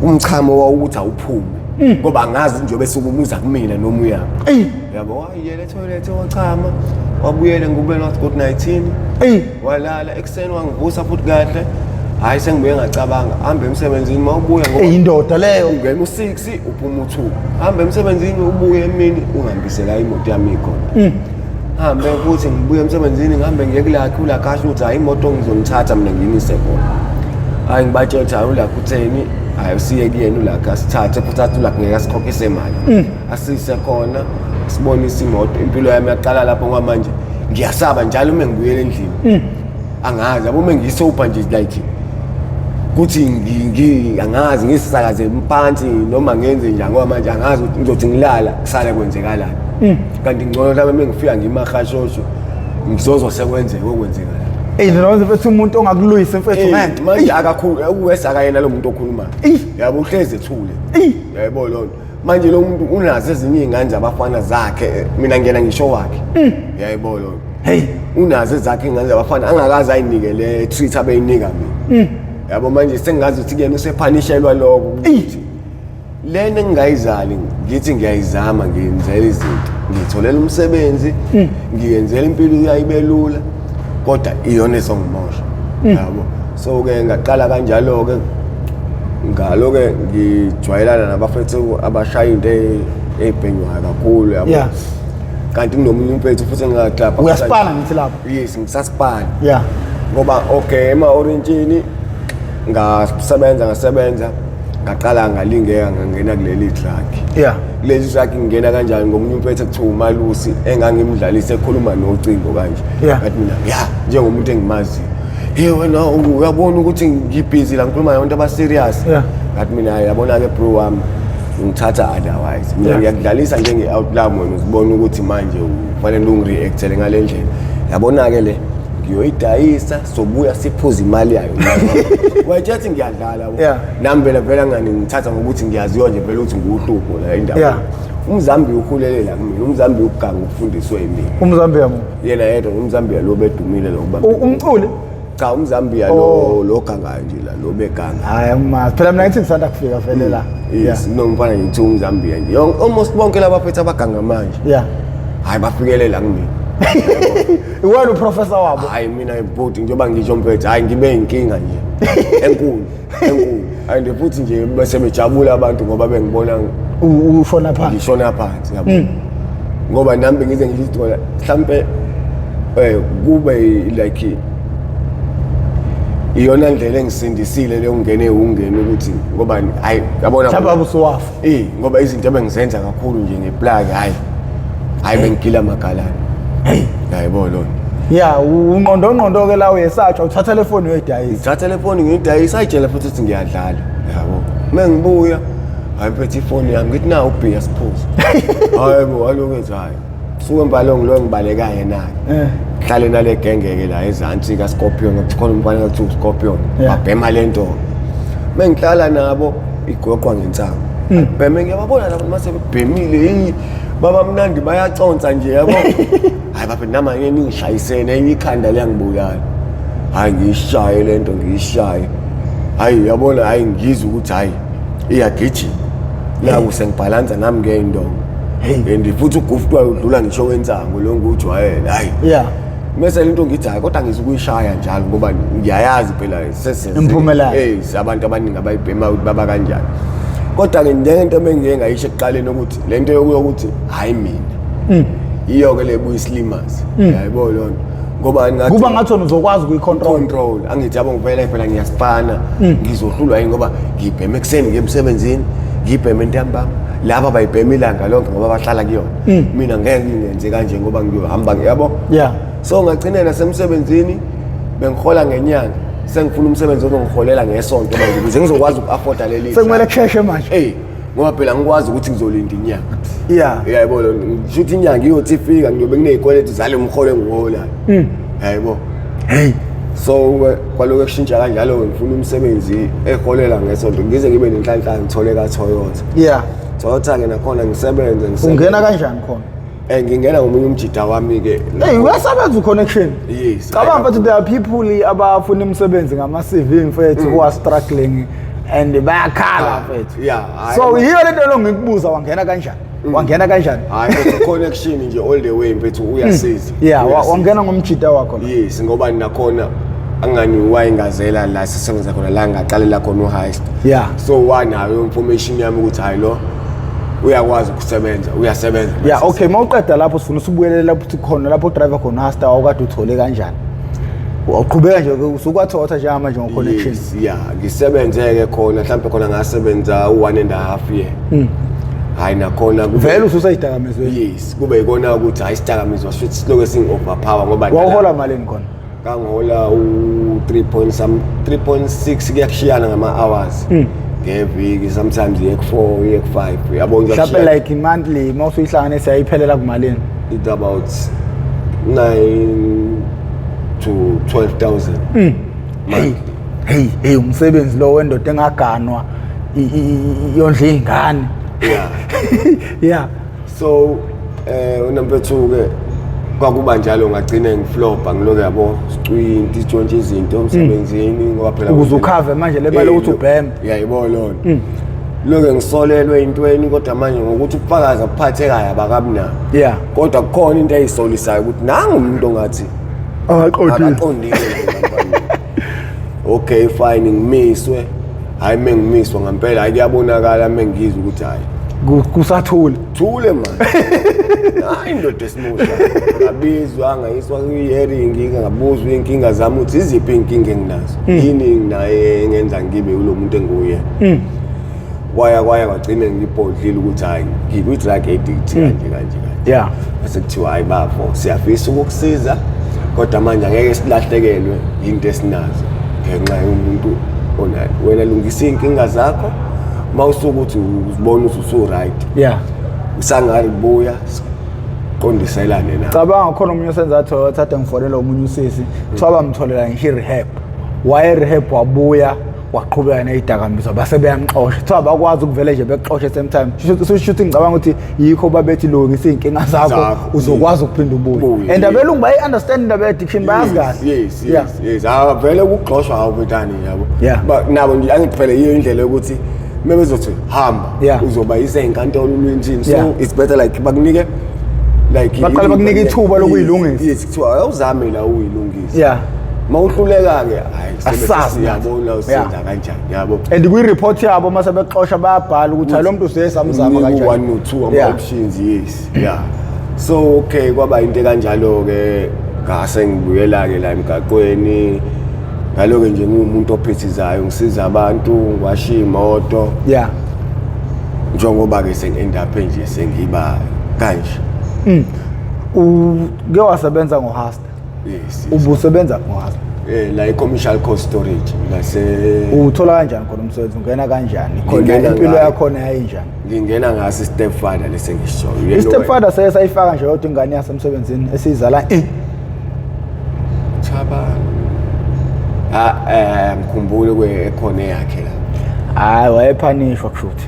umchamo wawukuthi awuphume, ngoba angazi njengoba esukuma uza kumina noma uyaphi. Eyi. Yabo, wayiyela etoilet, wachama, wabuyela engubeni, wathi good night. Eyi. Walala. Ekuseni wangivusa futhi kahle. Hhayi, sengibuye ngacabanga, hambe emsebenzini, uma ubuya ngoba Eyi, indoda leyo. Ungena u-6, uphuma u-2, hambe emsebenzini, ubuye emini, ungihambisela imoto yami ikhona. Hambe futhi, ngibuye emsebenzini, ngihambe ngiye kulakhe, ulakhe asho ukuthi hhayi, imoto ngizonithatha mina ngiyinise khona. Hhayi, ngibatshela ukuthi hhayi, ulakhe utheni, hhayi, usiye kuyena ulakhe, asithathe futhi, athi ulakhe ngeke asikhokhise imali, asise khona, sibonise imoto. Impilo yami yaqala lapho, ngoba manje ngiyasaba njalo uma ngibuyela endlini, angazi, yabo, uma ngisober nje, like kuthi angazi ngisakaze phansi noma ngenze njani, ngoba manje angazi ukuthi ngizothi ngilala kusale kwenzekalani. Kanti ngcono mhlawumbe uma ngifika ngimahashosho, ngizozwa sekwenzeka okwenzekalani. Eyi, noma mfethu, umuntu ongakulwisa, mfethu, ngeke. Manje akakhulu uwes, akayena lo muntu okhulumayo, yabo, uhlezi ethule, yayibona loo nto. Manje lo muntu unazo ezinye iy'ngane zabafana zakhe, mina ngiyena ngisho wakhe, yayibona loo nto. Hey. Unazo ezakhe iy'ngane zabafana angakaze ayinike le treat abeyinika mina, yabo. Manje sengingazi ukuthi kuyena usephanishelwa lokho, ukuthi lena engingayizali, ngithi ngiyayizama, ngiyenzela izinto, ngiyitholela umsebenzi, ngiyenzela impilo iyayibe lula, kodwa iyona ezongimosha, yabo. So-ke ngaqala kanjalo-ke, ngalo-ke ngijwayelana nabafethu abashaya into ey'bhenywayo kakhulu, yabo. Kanti kunomunye umfethu futhi engingaklapha. Uyaspana ngithi lapho. Yes, ngisaspana. Ngoba okay, ema-orentshini ngasebenza, ngasebenza, ngaqala ngalingeka, ngangena kuleli truck. Kuleli truck ngingena kanjani? Ngomunye umfethu ekuthiwa uMalusi, engangimdlalisa ekhuluma nocingo kanje. Ngathi mina, ya, njengomuntu engimaziyo, hey wena, uyabona ukuthi ngibhizi la, ngikhuluma nabantu aba-serious. Ngathi mina, yabona-ke bro wami, ngithatha otherwise mina ngiyakudlalisa njenge-outlam, wena uzibona ukuthi manje ufanele ungi-react-ele ngale ndlela. Yabona-ke, le ngiyoyidayisa, sobuya siphuze imali yayo. Wayetshethi ngiyadlala, yabo. Nami vele vele ngani ngithatha ngokuthi ngiyaziwa nje vele ukuthi nguhlupho la endaweni. Umzambiya ukhulele la kumina, umzambiya ukuganga ukufundiswe yimina. Umzambiya muphi? Yena yedwa umzambiya lo bedumile lo kubamba. Umculi? Cha, umzambiya lo Oh. lo gangayo nje la, lo beganga. Hayi, angimazi phela mina, ngithi ngisanda kufika vele la. Yes, kunomfana nje kuthiwa umzambiya nje. Almost bonke laba phethe abaganga manje. Hayi, bafikele la kumina. Iwena uprofessor wabo? Hayi, mina ibhodi njengoba ngisho mfethu, hayi, ngibe inkinga nje enkulu enkulu, and futhi nje bese bejabula abantu ngoba bengibona Ushona phansi. Ngishona phansi, yabo, ngoba nami ngize ngithi khona mhlampe kube like iyona ndlela engisindisile leyo ngene ungene ukuthi ngoba hayi, yabona. Mhlawumbe abusuwafa. Ngoba izinto ebengizenza kakhulu nje ngeplug, hayi hayi, bengigila amagalane. Hey. Yayibona lona. Ya, unqondo nqondo ke la, uyesatshwa, uthatha le phone uyoyidayisa. Ngithatha le foni ngiyidayisa, ayitshela futhi ukuthi ngiyadlala, yabo. Uma ngibuya, hayi, mphethe ifoni yami, ngithi na ubhiya siphuze. Hayi bo, aloku ethi hayi, suke mbalo ngilo ngibalekayo naye. Hlale nale genge-ke la ezansi ka-Scorpion, ngathi khona umfana kuthiwa uScorpion. Babhema le nto. Uma ngihlala nabo igoqwa ngensangu, bheme, ngiyababona labo mase bebhemile, heyi, baba mnandi, bayaconsa nje, yabo. Hayi baphe, nama ngeke ningishayisene, enye ikhanda liyangibulala. Hayi, ngiyishaye le nto, ngiyishaye, hayi, yabona, hayi, ngizwe ukuthi hayi, iyagijima la, sengibhalansa nami ngey'ndonga. Hey. And futhi ugufu wayo udlula ngisho wensangu lo ngiwujwayele, hayi. Mese lento ngithi hayi, kodwa ngizukuyishaya njalo ngoba ngiyayazi phela Imiphumela. Abantu abaningi abayibhema ukuthi baba kanjani. Kodwa-ke njengento ebengiye ngayisho ekuqaleni ukuthi le nto yokuthi hhayi mina, iyo-ke le buya isilimazi, yayibona loo nto, ngoba ngathi Kuba ngathi wena uzokwazi ukuyicontrol. Control, angithi, yabo, ngivele phela ngiyasipana, ngizohlulwa yini ngoba ngibhema ekuseni ngiye emsebenzini, ngibhema entambama, laba bayibhema ilanga lonke ngoba bahlala kuyona. Mina ngeke ngingenze kanje ngoba ngiyohamba, yabo. So ngagcine nasemsebenzini bengihola ngenyanga, sengifuna umsebenzi ozongiholela ngesonto manje ukuze ngizokwazi uku-afforda leli. Sekumele kusheshe manje. Ey, ngoba phela ngikwazi ukuthi ngizolinda inyanga. Yayibona, ngisho ukuthi inyanga iyothi ifika ngiyobe nginey'kweletu zale mholo engiwuholayo, yayibo. Hey. So kwaloku kushintsha kanjalo-ke, ngifuna umsebenzi eholela ngesonto, ngize ngibe nenhlanhla ngithole ka-Toyota. Toyota-ke nakhona ngisebenze, ngisebenze. Ungena kanjani khona? Ngingena ngomunye umjida wami-ke. Hey, uyasebenza uconnection. Yes. Cabanga mfethu, there are people abafuna imisebenzi ngama-CV mfethu, who are struggling and bayakhala mfethu. Yeah, hayi. So yiyo lento lo ngikubuza, wangena kanjani? Wangena kanjani? Hayi mfethu, connection nje all the way mfethu, uyasiza. Uyasiza. Wangena ngomjida wakho la. Yes, ngoba nakhona angani wayengazela la sisebenza khona, la ngaqalela khona u-heist. So wanayo information yami ukuthi hayi, lo uyakwazi ukusebenza, uyasebenza. Yeah, okay, mawuqeda lapho sifuna usibuyelele lapho uthi khona lapho driver khona hasta awukade uthole kanjani? Uqhubeka nje usukwathola njengamanje ngo-connection. Yes, yeah, ngisebenze-ke khona, mhlawumbe khona ngasebenza u-1.5 year. Hayi, nakhona Vele ususeyidakamizweni. Yes, kube yikona ukuthi hayi, isidakamizwa shuthi siloke singi-overpower ngoba Wawuhola malini khona? Kangihola u-3 point some 3.6, kuyakushiyana ngama-hours ngeviki, sometimes iye ku-4, iye ku-5, yabo. Mhlawumbe Kuyakushiyana. like monthly mawusuyihlanganisa yayiphelela kumalini? It's about 9 to 12,000. Hey hey hey, umsebenzi lo wendoda engaganwa yondla iy'ngane. Yeah. So unamfethu-ke kwakuba njalo, ngagcine ngiflopa, ngiloke, yabo, sicwinti sitshontshe izinto emsebenzini ngoba phela Ukuze ukhave manje le mali yokuthi ubheme. Yayibona lona, loke ngisolelwe entweni, kodwa manje ngokuthi ubufakazi abuphathekayo abakabinabo. Kodwa kukhona into eyisolisayo ukuthi nangu umuntu ongathi Akaqondile. Akaqondile nje mfana. Okay, fine, ngimiswe. Hayi, mengimiswa ngempela, hayi, kuyabonakala mengizwa ukuthi hayi, Kusathule. Thule manje, hayi, indoda esimusha, ngabizwa, ngayiswa kwi-hearing, ngabuzwa iy'nkinga zami ukuthi iziphi iy'nkinga enginazo, yini enginayo engenza ngibe kulo muntu enguye. Kwaya kwaya kwagcine ngibhodlile ukuthi hayi, ngikwi-drug addict kanje kanje kanje. Bese kuthiwa hayi bafo, siyafisa ukukusiza, kodwa manje angeke silahlekelwe into esinazo ngenxa yomuntu onayo. Wena lungisa iy'nkinga zakho, uma usuke ukuthi uzibona ukuthi usu-right, usangalibuya siqondiselane nawe. Cabanga khona omunye osenza Toyota, ade ngifonela omunye usisi, kuthiwa bamtholela ngisho i-rehab, waye rehab wabuya. Waqhubeka nezidakamizwa, base beyamxosha. Kuthiwa bakwazi ukuvele nje bekuxoshe same time. Shuthi ngicabanga ukuthi yikho babethi lungisa iy'nkinga zakho, Zakho, uzokwazi ukuphinda ubuye. Ubuye, And yes. abelungu bayi-understand indaba ye-addiction, bayazi kahle. Yes. Yeah. Yes, ah, vele ukuxoshwa awubetani, yabo. Yeah. Nabo nje angithi phela yiyo indlela yokuthi uma bezothi hamba, Yeah. uzoba yise enkantolo ulwentini, so Yeah. it's better like bakunike like Baqale bakunike ithuba lokuyilungisa. Yes, kuthiwa awuzame la uyilungisa. Yeah. Mawuhluleka-ke, hayi, Asazi siyabona nathi. usenza kanjani, yabo. And kwi-report yabo uma sebexosha bayabhala ukuthi hayi, lo muntu usuye samzama Unika kanjani. u-one no-two Yeah. ama-options, yes, yeah. So okay, kwaba into ekanjalo-ke, ngase ngibuyela-ke la emgaqweni, ngaloke nje ngiwumuntu ophithizayo, ngisiza abantu, ngiwasha iy'moto, njengoba-ke sengi-end up nje sengiba kanje. Uke wasebenza ngoHasta? Yes. Ubusebenza ngoHasta? La i-commercial cold storage ngase. Uthola kanjani khona umsebenzi, ungena kanjani khona? Ngingena Impilo ngayo. yakhona yayinjani? Ngingena ngaso i-stepfather lesengishoyo. I-stepfather seye sayifaka nje yodwa ingane yasemsebenzini esiyizala Chaba, ah, ngikhumbule kwe ekhona eyakhe la. Hhayi, wayephanishwa kushuthi.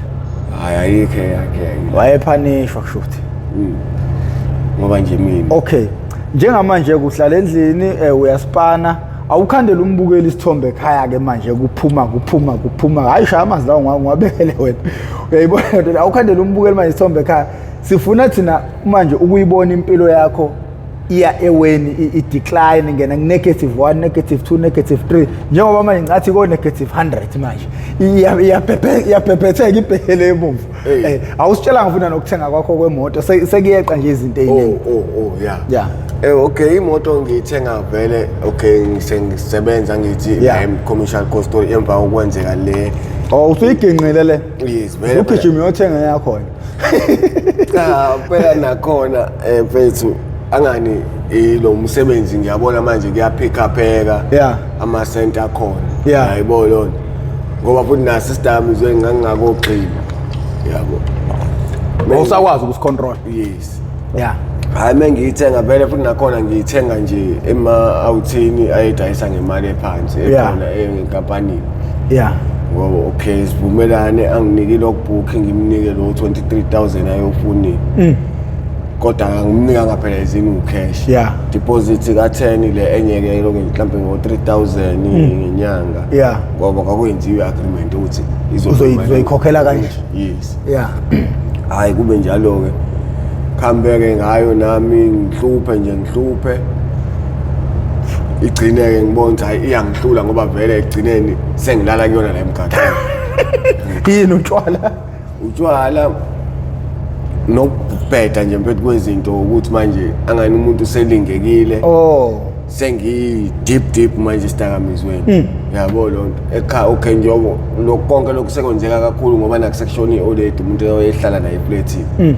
Hayi, ayikho eyakhe, ayikho. Wayephanishwa kushuthi. Ngoba nje mina Okay, njengamanje kuhlala endlini, uyaspana, awukhandele umbukeli isithombe ekhaya-ke manje kuphuma kuphuma kuphuma. Hhayi, shaya amanzi lawo, ngiwabekele wena, uyayibona lento le. Awukhandele umbukeli manje isithombe ekhaya, sifuna thina manje ukuyibona impilo yakho iya eweni, i-decline, ngena ku-negative 1, negative 2, negative 3, njengoba manje ngicathi ko-negative 100 manje. Iyabhebhetheka ibhekele emuva. Hey. Awusitshela ngifuna nokuthenga kwakho kwemoto, sekuyeqa nje izinto ey'ningi. Oh, yeah. Yeah. Okay, imoto ngiyithenga vele, okay, ngisebenza ngithi commercial cold storage emva kokwenzeka le. Oh, usuyiginqile le? Yes, vele. Ugijima uyothenga eyakhona. Cha, phela nakhona, mfethu, angani ilo msebenzi ngiyabona manje kuyapick upheka. Amasenti akhona. Hayibo lona. Ngoba futhi naso isidakamizwe ngangingakogxili. Yabo. Awusakwazi ukusicontrol. Yes. Yeah. Hayi, mengiyithenga vele futhi nakhona ngiyithenga nje ema-outhini ayedayisa ngemali ephansi ekhona enkampanini. Ngoba okay, sivumelane, anginike i-logbook, ngimnike lo 23,000 ayofunile. Kodwa angimnika ngaphela izini ucash. Deposit ka-10, le enye ke lokho mhlawumbe ngo-3000 ngenyanga. Ngoba kwakwenziwe i-agreement ukuthi Uzoyikhokhela kanje. Yes. Hayi, kube njalo-ke, kuhambeke ngayo nami ngihluphe nje, ngihluphe, igcine-ke ngibona ukuthi hayi, iyangihlula, ngoba vele ekugcineni sengilala kuyona la emgaqweni. Yini, utshwala? Utshwala nokubheda nje mfethu kwezinto, ukuthi manje angani umuntu uselingekile. Oh. Sengiyi-deep deep manje esidakamizweni, yabo loo nto ekhaya. Okay, njengoba lokhu konke lokhu sekwenzeka kakhulu ngoba nakusekushona i-old lady, umuntu oyehlala naye efletini,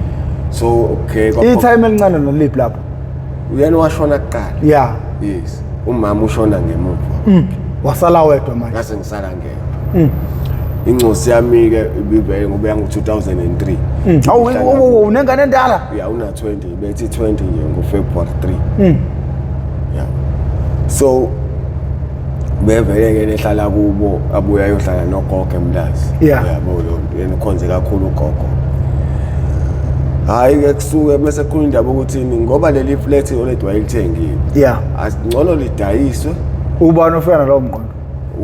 so okay, I-time elincane noliphi lapho? Uyena washona kuqala. Yes, umama ushona ngemuva. Wasala wedwa manje. Ngase ngisala ngedwa. Incosi yami-ke ibivele ngoba yangu-2003. Awu, unengane endala. Ya, una-20, bethi 20 nje ngo-February 3. Ya, so bevele-ke lehlala kubo, abuye ayohlala nogogo eMlazi. Yabo loo nto, yena ukhonze kakhulu ugogo. Hhayi-ke, kusuke bese kukhuluma indaba ukuthi ngoba leli flat already wayelithengile, asingcono lidayiswe. Ubani ofika nalowo mqondo?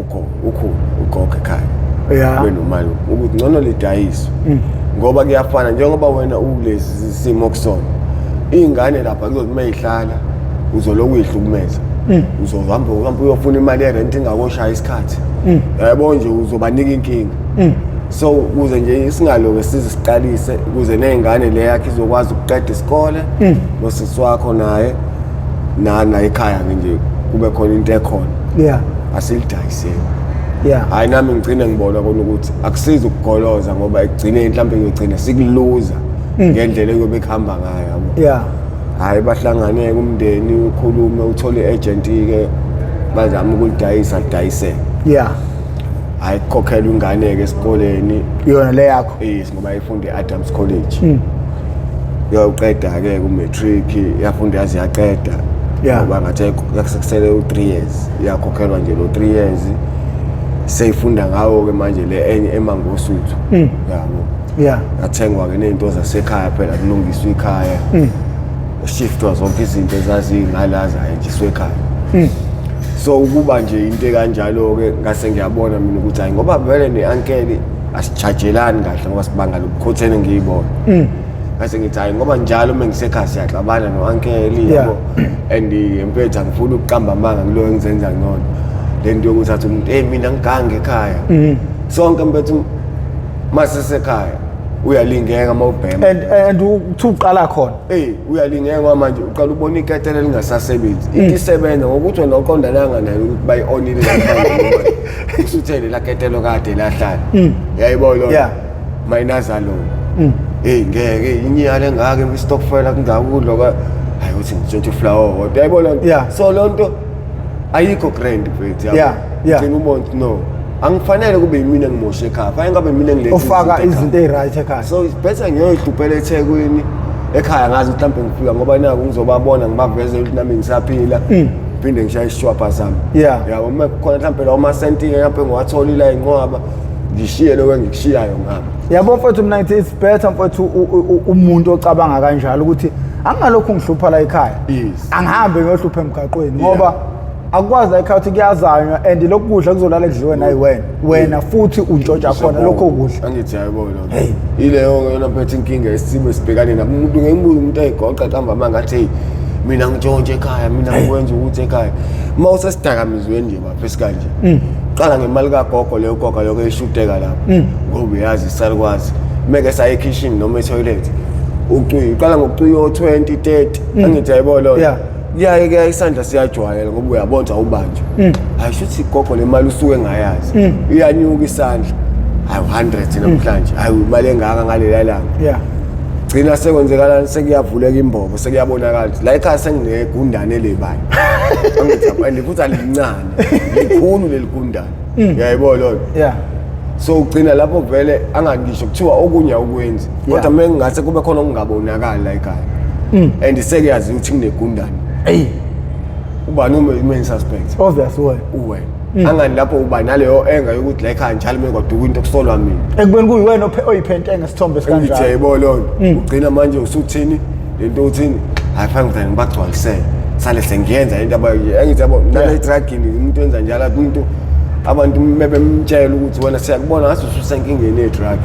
Ukho ukhulu ugogo ekhaya benomalume, ukuthi ngcono lidayiswe ngoba kuyafana njengoba wena ukulesi simo kusona, iy'ngane lapha kuzothi uma yihlala uzoloku uyihlukumeza, uzohamba uhambe uyofuna imali yerenti ingakoshaya isikhathi, yabo nje, uzobanika inkinga. So ukuze nje singaloke size siqalise, ukuze ney'ngane le yakhe izokwazi ukuqeda isikole, nosisi wakho naye na ekhaya-ke nje kube khona into ekhona, asilidayiseni. Hayi, nami ngigcine ngibona kona ukuthi akusizi ukugoloza, ngoba ekugcineni mhlawumbe ngiyogcina sikuluza ngendlela eyobe kuhamba ngayo, yabo. Hhayi, bahlangane umndeni, ukhulume, uthole i-agent-ke, bazame ukulidayisa, lidayiseke. Hhayi, kukhokhelwa ingane-ke esikoleni. Yona le yakho? Yes, ngoba ifunda e-Adams College. Uyawuqeda-ke ku-matric, yafunda yaze yaqeda. Ngoba ngathi sekusele u-3 years, iyakhokhelwa nje lo 3 years. Seyifunda ngawo-ke manje le enye eMangosuthu, yabo. Yathengwa-ke ney'nto zasekhaya phela, kulungiswa ikhaya, shiftwa zonke izinto ezazingala zayenjiswa ekhaya. So ukuba nje into ekanjalo-ke, ngase ngiyabona mina ukuthi hayi, ngoba vele ne-uncle asijajelani kahle ngoba sibanga lobukhotheni ngiyibona. Ngase ngithi hayi, ngoba njalo uma ngisekhaya siyaxabana no-uncle, yabo, and mfethu angifuni ukuqamba amanga kulo engizenza ngcono le nto yokuthi athi umuntu, hey, mina ngigange ekhaya. Sonke mfethu masisekhaya uyalingeka uma ubhema. And uthi uqala khona. Ey, uyalingeka ngoba manje uqala ubona iketela lingasasebenzi. Into isebenza ngokuthi wena uqondananga nayo ukuthi bayi-onile namhlanje, usuthele la ketelo kade lahlala, yayibona lona. Mayinaza lona, hey, ngeke inyala engaka istokfela kungakudlo ka, hayi, uthi ngitshontshe uflour owodwa, yayibona lona. So loo nto ayikho grand mfethu, yabo. Gcina ubona ukuthi no, angifanele kube yimina engimoshe ekhaya, fanele ngabe mina engilethe ofaka ekhaya. Izinto ey'right ekhaya. So it's better ngiyoyihluphela eThekwini ekhaya, ngazi ukuthi mhlawumbe ngifika ngoba naku ngizobabona, ngibaveze ukuthi nami ngisaphila, phinde ngishaye isishwapha sami. Yabo, uma kukhona mhlawumbe lawo masenti-ke mhlawumbe ngiwatholile ayinqwaba, ngishiye lokho engikushiyayo ngabo. Yabo mfethu, mina ngithi it's better mfethu umuntu ocabanga kanjalo ukuthi angingalokhu ngihlupha la ekhaya, angihambe ngiyohlupha emgaqweni, ngoba akukwazi la ekhaya ukuthi kuyazanywa and lokhu kudla kuzolala kudliwe nayiwena wena futhi untshontsha khona lokho kudla. Angithi yayibona loo Hey. nto. Ileyo yona mphethe inkinga esimo esibhekane nabo. Umuntu ngeke umuntu ayigoqa qamba amanga athi, hey, mina ngitshontshe ekhaya, mina ngikwenza ukuthi ekhaya uma usesidakamizweni nje bapha esikanje, qala ngemali kagogo leyo, gogo lokho eshuteka lapho ngoba uyazi isalukwazi meke saye ekhishini noma etoilet, ucuye, uqala ngokucuya o-20 30, angithi yayibona loo nto. Kuyaye kuyaye isandla siyajwayela ngoba uyabona ukuthi awubanjwa. Hayi, shuthi gogo le mali usuke engayazi, iyanyuka isandla, hayi, 100 namhlanje, hayi, imali engaka ngalela langa. Gcina sekwenzekalani? Sekuyavuleka imbobo, sekuyabonakala ukuthi la ekhaya senginegundane elebani, angithi, and futhi alincane, likhulu leli gundane, uyayibona loo nto. So ugcina lapho vele angangisho kuthiwa okunye awukwenzi, kodwa uma ngingase kube khona okungabonakali la ekhaya and sekuyazi ukuthi kunegundane, Eyi. Ubani umain suspect? Obvious wena. Uwena. Angani lapho uba naleyo enga yokuthi la ekhaya njalo mekwaduka into kusolwa mina, ekubeni kuyiwena oyiphente ngesithombe ngithi esikanjalo. Yayibona loo nto. Ugcina manje usuthini lento, uthini, hayi, fanele ngivele ngibagcwalisele, sale sengiyenza into engithi yabo nale drugini. Umuntu wenza njalo athi umuntu, abantu mebemtshela ukuthi wena siyakubona ngathi ususenkingeni ye-drug,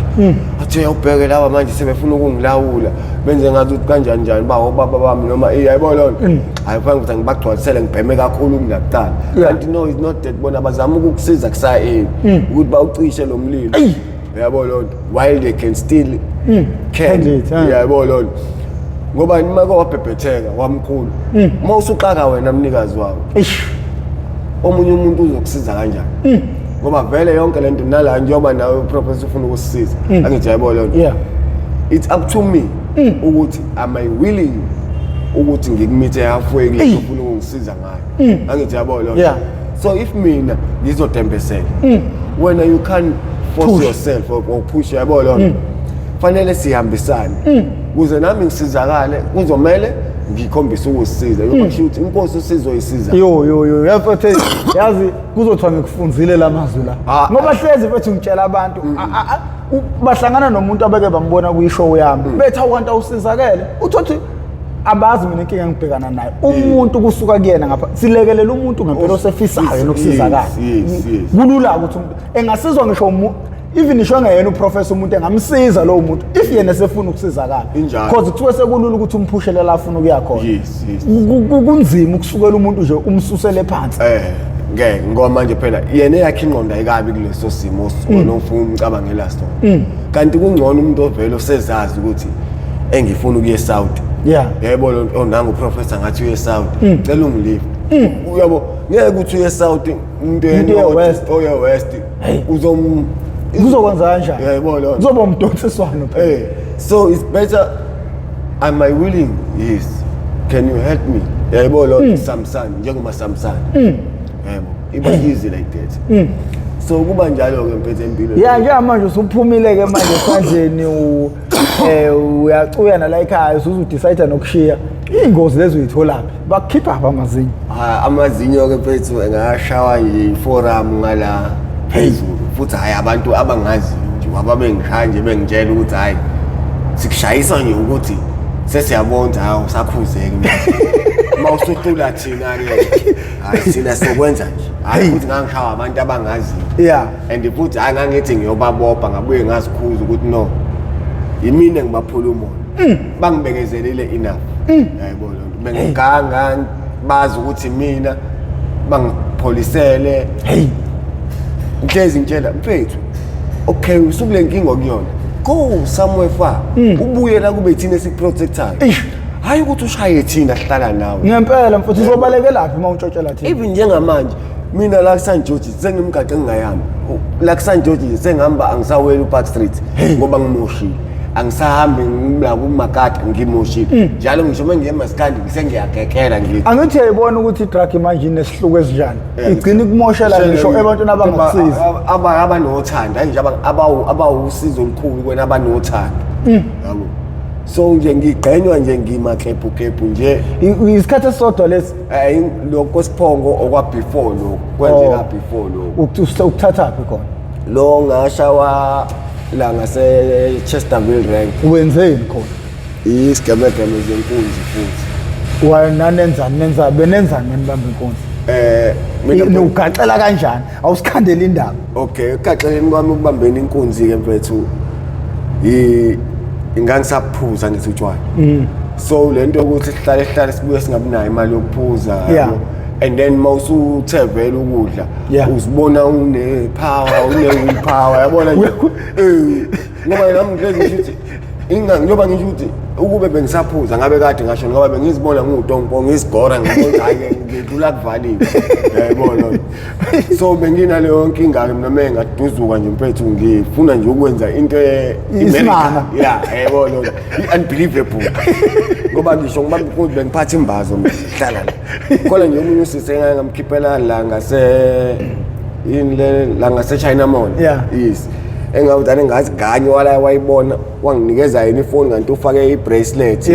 athi uyawubheke laba manje sebefuna ukungilawula, benze ngathi ukuthi kanjani njani, ba obaba bami noma yayibona loo nto, hayi, fanele ukuthi ngibagcwalisele, ngibheme kakhulu kunakuqala. Kanti no, it's not that, bona bazama ukukusiza kusa-early ukuthi bawucishe lo mlilo, uyabo loo nto, while they can still can Handle it, huh? Uyabo loo nto, ngoba uma ke wabhebhetheka wamkhulu, uma usuxaka wena mnikazi wawo, Eish. Omunye umuntu uzokusiza kanjani? Ngoba vele yonke lento nala njengoba nawe uprofessor ufuna ukusisiza, angithi yayibona loo nto. It's up to me ukuthi am I willing ukuthi ngikumeete halfway kule nto ufuna ukungisiza ngayo, angithi yabo loo nto. So if mina ngizodembesela wena, you can't force Push. yourself or push, yabo loo nto. Fanele sihambisane ukuze nami ngisizakale, kuzomele ngikhombise ukusisiza, yoba kusho ukuthi inkosi usizoyisiza. Yo yo yo, yazi mfethu, yazi kuzothiwa ngikufunzile la mazwi la. Ah. Ngoba hlezi mfethu ngitshela abantu bahlangana nomuntu abeke bambona kuyishow yami, bethi awu, kanti awusizakele, uthothi abazi mina inkinga engibhekana nayo. Umuntu kusuka kuyena ngapha, silekelela umuntu ngempela osefisayo yena ukusizakala. Yes. Kulula ukuthi umuntu engasizwa, ngisho even ngisho engeyena uprofessor, umuntu engamsiza lowo muntu if yena esefuna ukusizakala. Injalo. Because kuthiwe sekulula ukuthi umphushele la afuna ukuya khona. Yes. Kunzima ukusukela umuntu nje umsusele phansi. Ngeke, ngoba manje phela yena eyakhe ingqondo ayikabi kuleso simo wena ufuna umcabangela sona, kanti kungcono umuntu ovele osezazi ukuthi engifuna ukuya eSouth. Yebo, lo oh, nangu uprofessor ngathi uye eSouth, cela ungilive, uyabo, ngeke ukuthi uye eSouth umuntu umuntu enorth, uye west. Oye west uzom Kuzokwenza kanjani? Yebo lo. Kuzoba umdonsiswano phela. So it's better, am I willing? Yes. Can you help me? Yebo lo, Samson, njengoba Samson. Yebo. Iba easy like that. So kuba njalo ke mfethu empilweni. Ya, njengamanje usuphumile ke manje esandleni, uyacuya nala ekhaya, usuzu-decide nokushiya. Iy'ngozi lezi uyitholaphi? Bakukhipha phi amazinyo? Ah, amazinyo ke mfethu engashawa nje iforum ngala. Phezulu futhi, hhayi abantu abangaziyo nje, wababengishaya nje bengitshela ukuthi hhayi, sikushayisa nje ukuthi sesiyabona ukuthi hawu, usakhuzeki manje. Uma usuhlula thina-ke, hhayi, thina sokwenza nje, hhayi futhi ngangishawa abantu abangaziyo. And futhi hhayi, ngangithi ngiyobabopha, ngabuye ngazikhuza ukuthi no, yimina ngibaphula umoya, bangibekezelile enough, yayibona loo nto, bengiganga bazi ukuthi mina bangipholisele. Ngihlezi ngitshela mfethu, okay, usukule nkinga okuyona, go somewhere far, ubuye la kube thina esikuprotectayo. Eish. Hhayi ukuthi ushaye thina sihlala nawe. Ngempela mfethu, uzobalekelaphi uma untshotshela thina? Even njengamanje mina la kuSt George sengimgaqe ngingayami la kuSt George nje, sengihamba angisaweli uPark Street ngoba ngimoshile, angisahambi la kumakata, ngimoshile njalo. Ngisho uma ngiye emasikandi sengiyagekela ngithi. Angithi uyayibona ukuthi i-drug manje inesihluku esinjani, igcina ikumoshela ngisho ebantwini abangakusizi. Abanothando, hayi nje abawusizo olukhulu kwena, abanothando, yabo. So nje ngigqenywa nje, ngimaklephu nje. Isikhathi esisodwa lesi? Lokho siphongo okwa before lokho kwenzeka. Oh. Before lokho. Ukuthathaphi khona? Lo ngashawa la ngase Chesterville rank. Wenzeni khona? Isigemegeme zenkunzi futhi. Wananenzani, nenza benenzani menibamba inkunzi? Mina Niwugaxela kanjani? Awusikhandela indaba. Okay, ekugaxeleni kwami ukubambeni inkunzi ke mfethu, i ingangisaphuza ngithi utshwala. So lento yokuthi sihlale sihlale sibuye singabi nayo imali yokuphuza, yabo. And then mawusuthe vele ukudla, uzibona une power, une willpower, yabona nje. Ngoba nami ngihlezi ngisho ukuthi inga njengoba ngisho ukuthi ukube bengisaphuza ngabe kade ngasho, ngoba bengizibona ngiwutonko, ngizigora, ngibona hayi, ngidlula kuvaliwe, yayibona. So benginaleyo nkinga-ke mina, uma ngaduzuka nje mfethu, ngifuna nje ukwenza into Isimanga. Ya, yayibona, i-unbelievable, ngoba ngisho ngibamba ukuthi bengiphatha imbazo mina, hlala la khona nje. Omunye usisi engake ngamkhiphela la ngase yini le, la ngase-China Mall. Yes, engawudane ngathi ganye wala wayibona, wanginikeza yena ifoni, kanti ufake i-bracelet.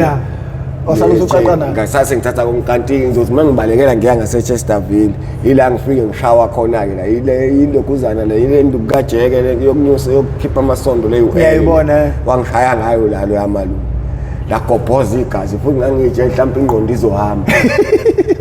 Wasala usuqaqa nayo. Ngasase ngithatha kanti ngizothi uma ngibalekela ngiya ngase-Chesterville, ila ngifike ngishawa khona-ke la, ile ilokuzana le, ile nduku kajeke le yokunyusa, yokukhipha amasondo le. Ngiyayibona, eh. Wangishaya ngayo la lo yamalume, lagobhoza igazi futhi, ngangitshe mhlawumbe ingqondo izohamba.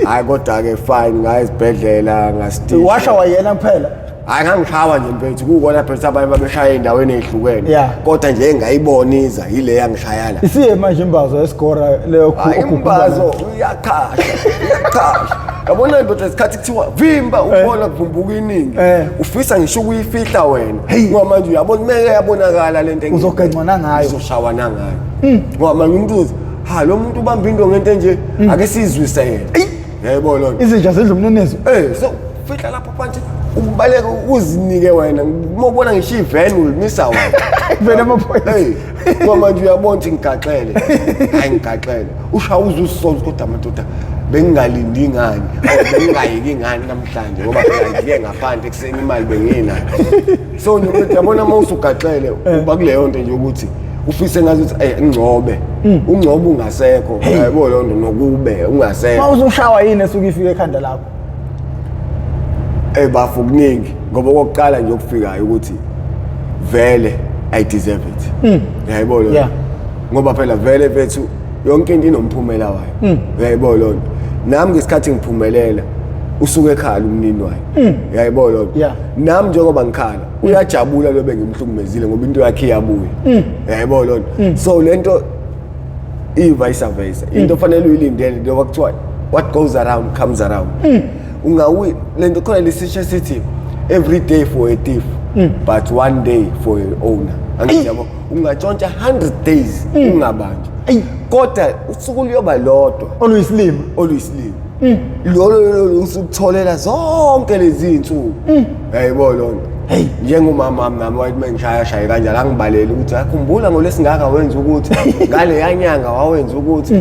Hhayi, kodwa-ke fine, ngaya esibhedlela, ngastisha. Washa wayena kuphela? Hhayi, ngangishawa nje mfethu, kukona phela abanye babeshaya ey'ndaweni ey'hlukene. Kodwa nje engayibona iza yile yangishaya la. Isiye manje imbazo esigora leyo? Hayi, imbazo iyakhasha, iyakhasha, yabona ndoda. Isikhathi kuthiwa vimba, ubona kuvumbuka iningi. Ufisa ngisho ukuyifihla wena, ngoba manje uyabona meke yabonakala lento Uzogencwa nangayo. Uzoshawa nangayo, ngoba manje umuntu uthi ha, lo muntu ubamba into ngento enje, ake sizwise yena, yayibona loo nto. Izinja zidla umninizo. So fihla lapho phansi, ubaleke, uzinike wena. Uma ubona ngisho iveni ulimisa wena. Iveni amaphoyisa. Hey, ngoba manje uyabona ukuthi ngigaxele, hayi ngigaxele, ushaya uze usisoze, kodwa madoda bengingalindi ngani or bengingayeki ngani namhlanje, ngoba phela ngiye ngaphandle ekuseni, imali benginayo. So nje mfethu, yabona uma usugaxele, uba kuleyo nto nje ukuthi ufise ngathi ukuthi ngcobe ungcobe ungasekho, yayibona leyo nto, nokube ungasekho. Uma uzushawa, yini esuke ifike ekhanda lakho? Bafo, kuningi, ngoba okokuqala nje okufikayo ukuthi vele I deserve it, uyayibona? Ngoba phela vele mfethu yonke into inomphumela wayo, uyayibona loo nto? Nami ngesikhathi ngiphumelela usuke ekhala umnini wayo, uyayibona loo nto? Yeah. Nami njengoba ngikhala uyajabula lo bengimhlukumezile, ngoba into yakhe iyabuya, uyayibona loo nto? So lento i-vice versa, into fanele uyilindele njengoba kuthiwa what goes around comes around. Ungawi lento khona lesisho sithi every day for a thief, but one day for an owner. Angithi yabo, ungatshontsha 100 days ungabanjwa, kodwa usuku luyoba lodwa oluyisilima. Oluyisilima lolo lolo usukutholela zonke lezi zinsuku, yayibona loo nto? Njengomama wami nami wayethi uma ngishaya shaye kanjalo, angibaleli ukuthi akhumbula ngolesingaka wenza ukuthi ngaleya nyanga wawenza ukuthi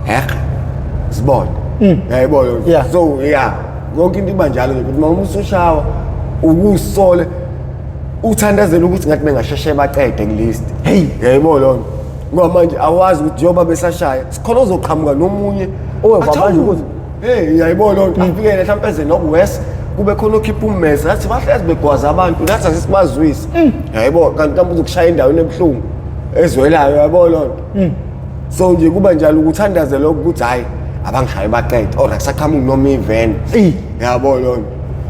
heh, sibone, yayibona loo nto? So yeah, yonke into iba njalo nje ukuthi uma usushawa ukusole, uthandazela ukuthi ngathi bengasheshe baqede kulist. Yayibona loo nto? Ngoba manje awazi ukuthi njengoba besashaya sikhona ozoqhamuka nomunye. Oweva Athi, manje "Hawu, ukuthi- hey, uyayibona loo nto?" Afikele mhlawumpe eze nokuwes Kube khona okhipha ummese, athi bahlezi begwaza abantu, nathi asisibazwise. Yaybo, kanti mhlawumbe uzokushaya endaweni ebuhlungu ezwelayo, yabo loo nto. So nje kuba njalo ukuthandaze lokho ukuthi hhayi, abangishaye baqede, or akusaqhamuki noma iveni. Yabo loo nto,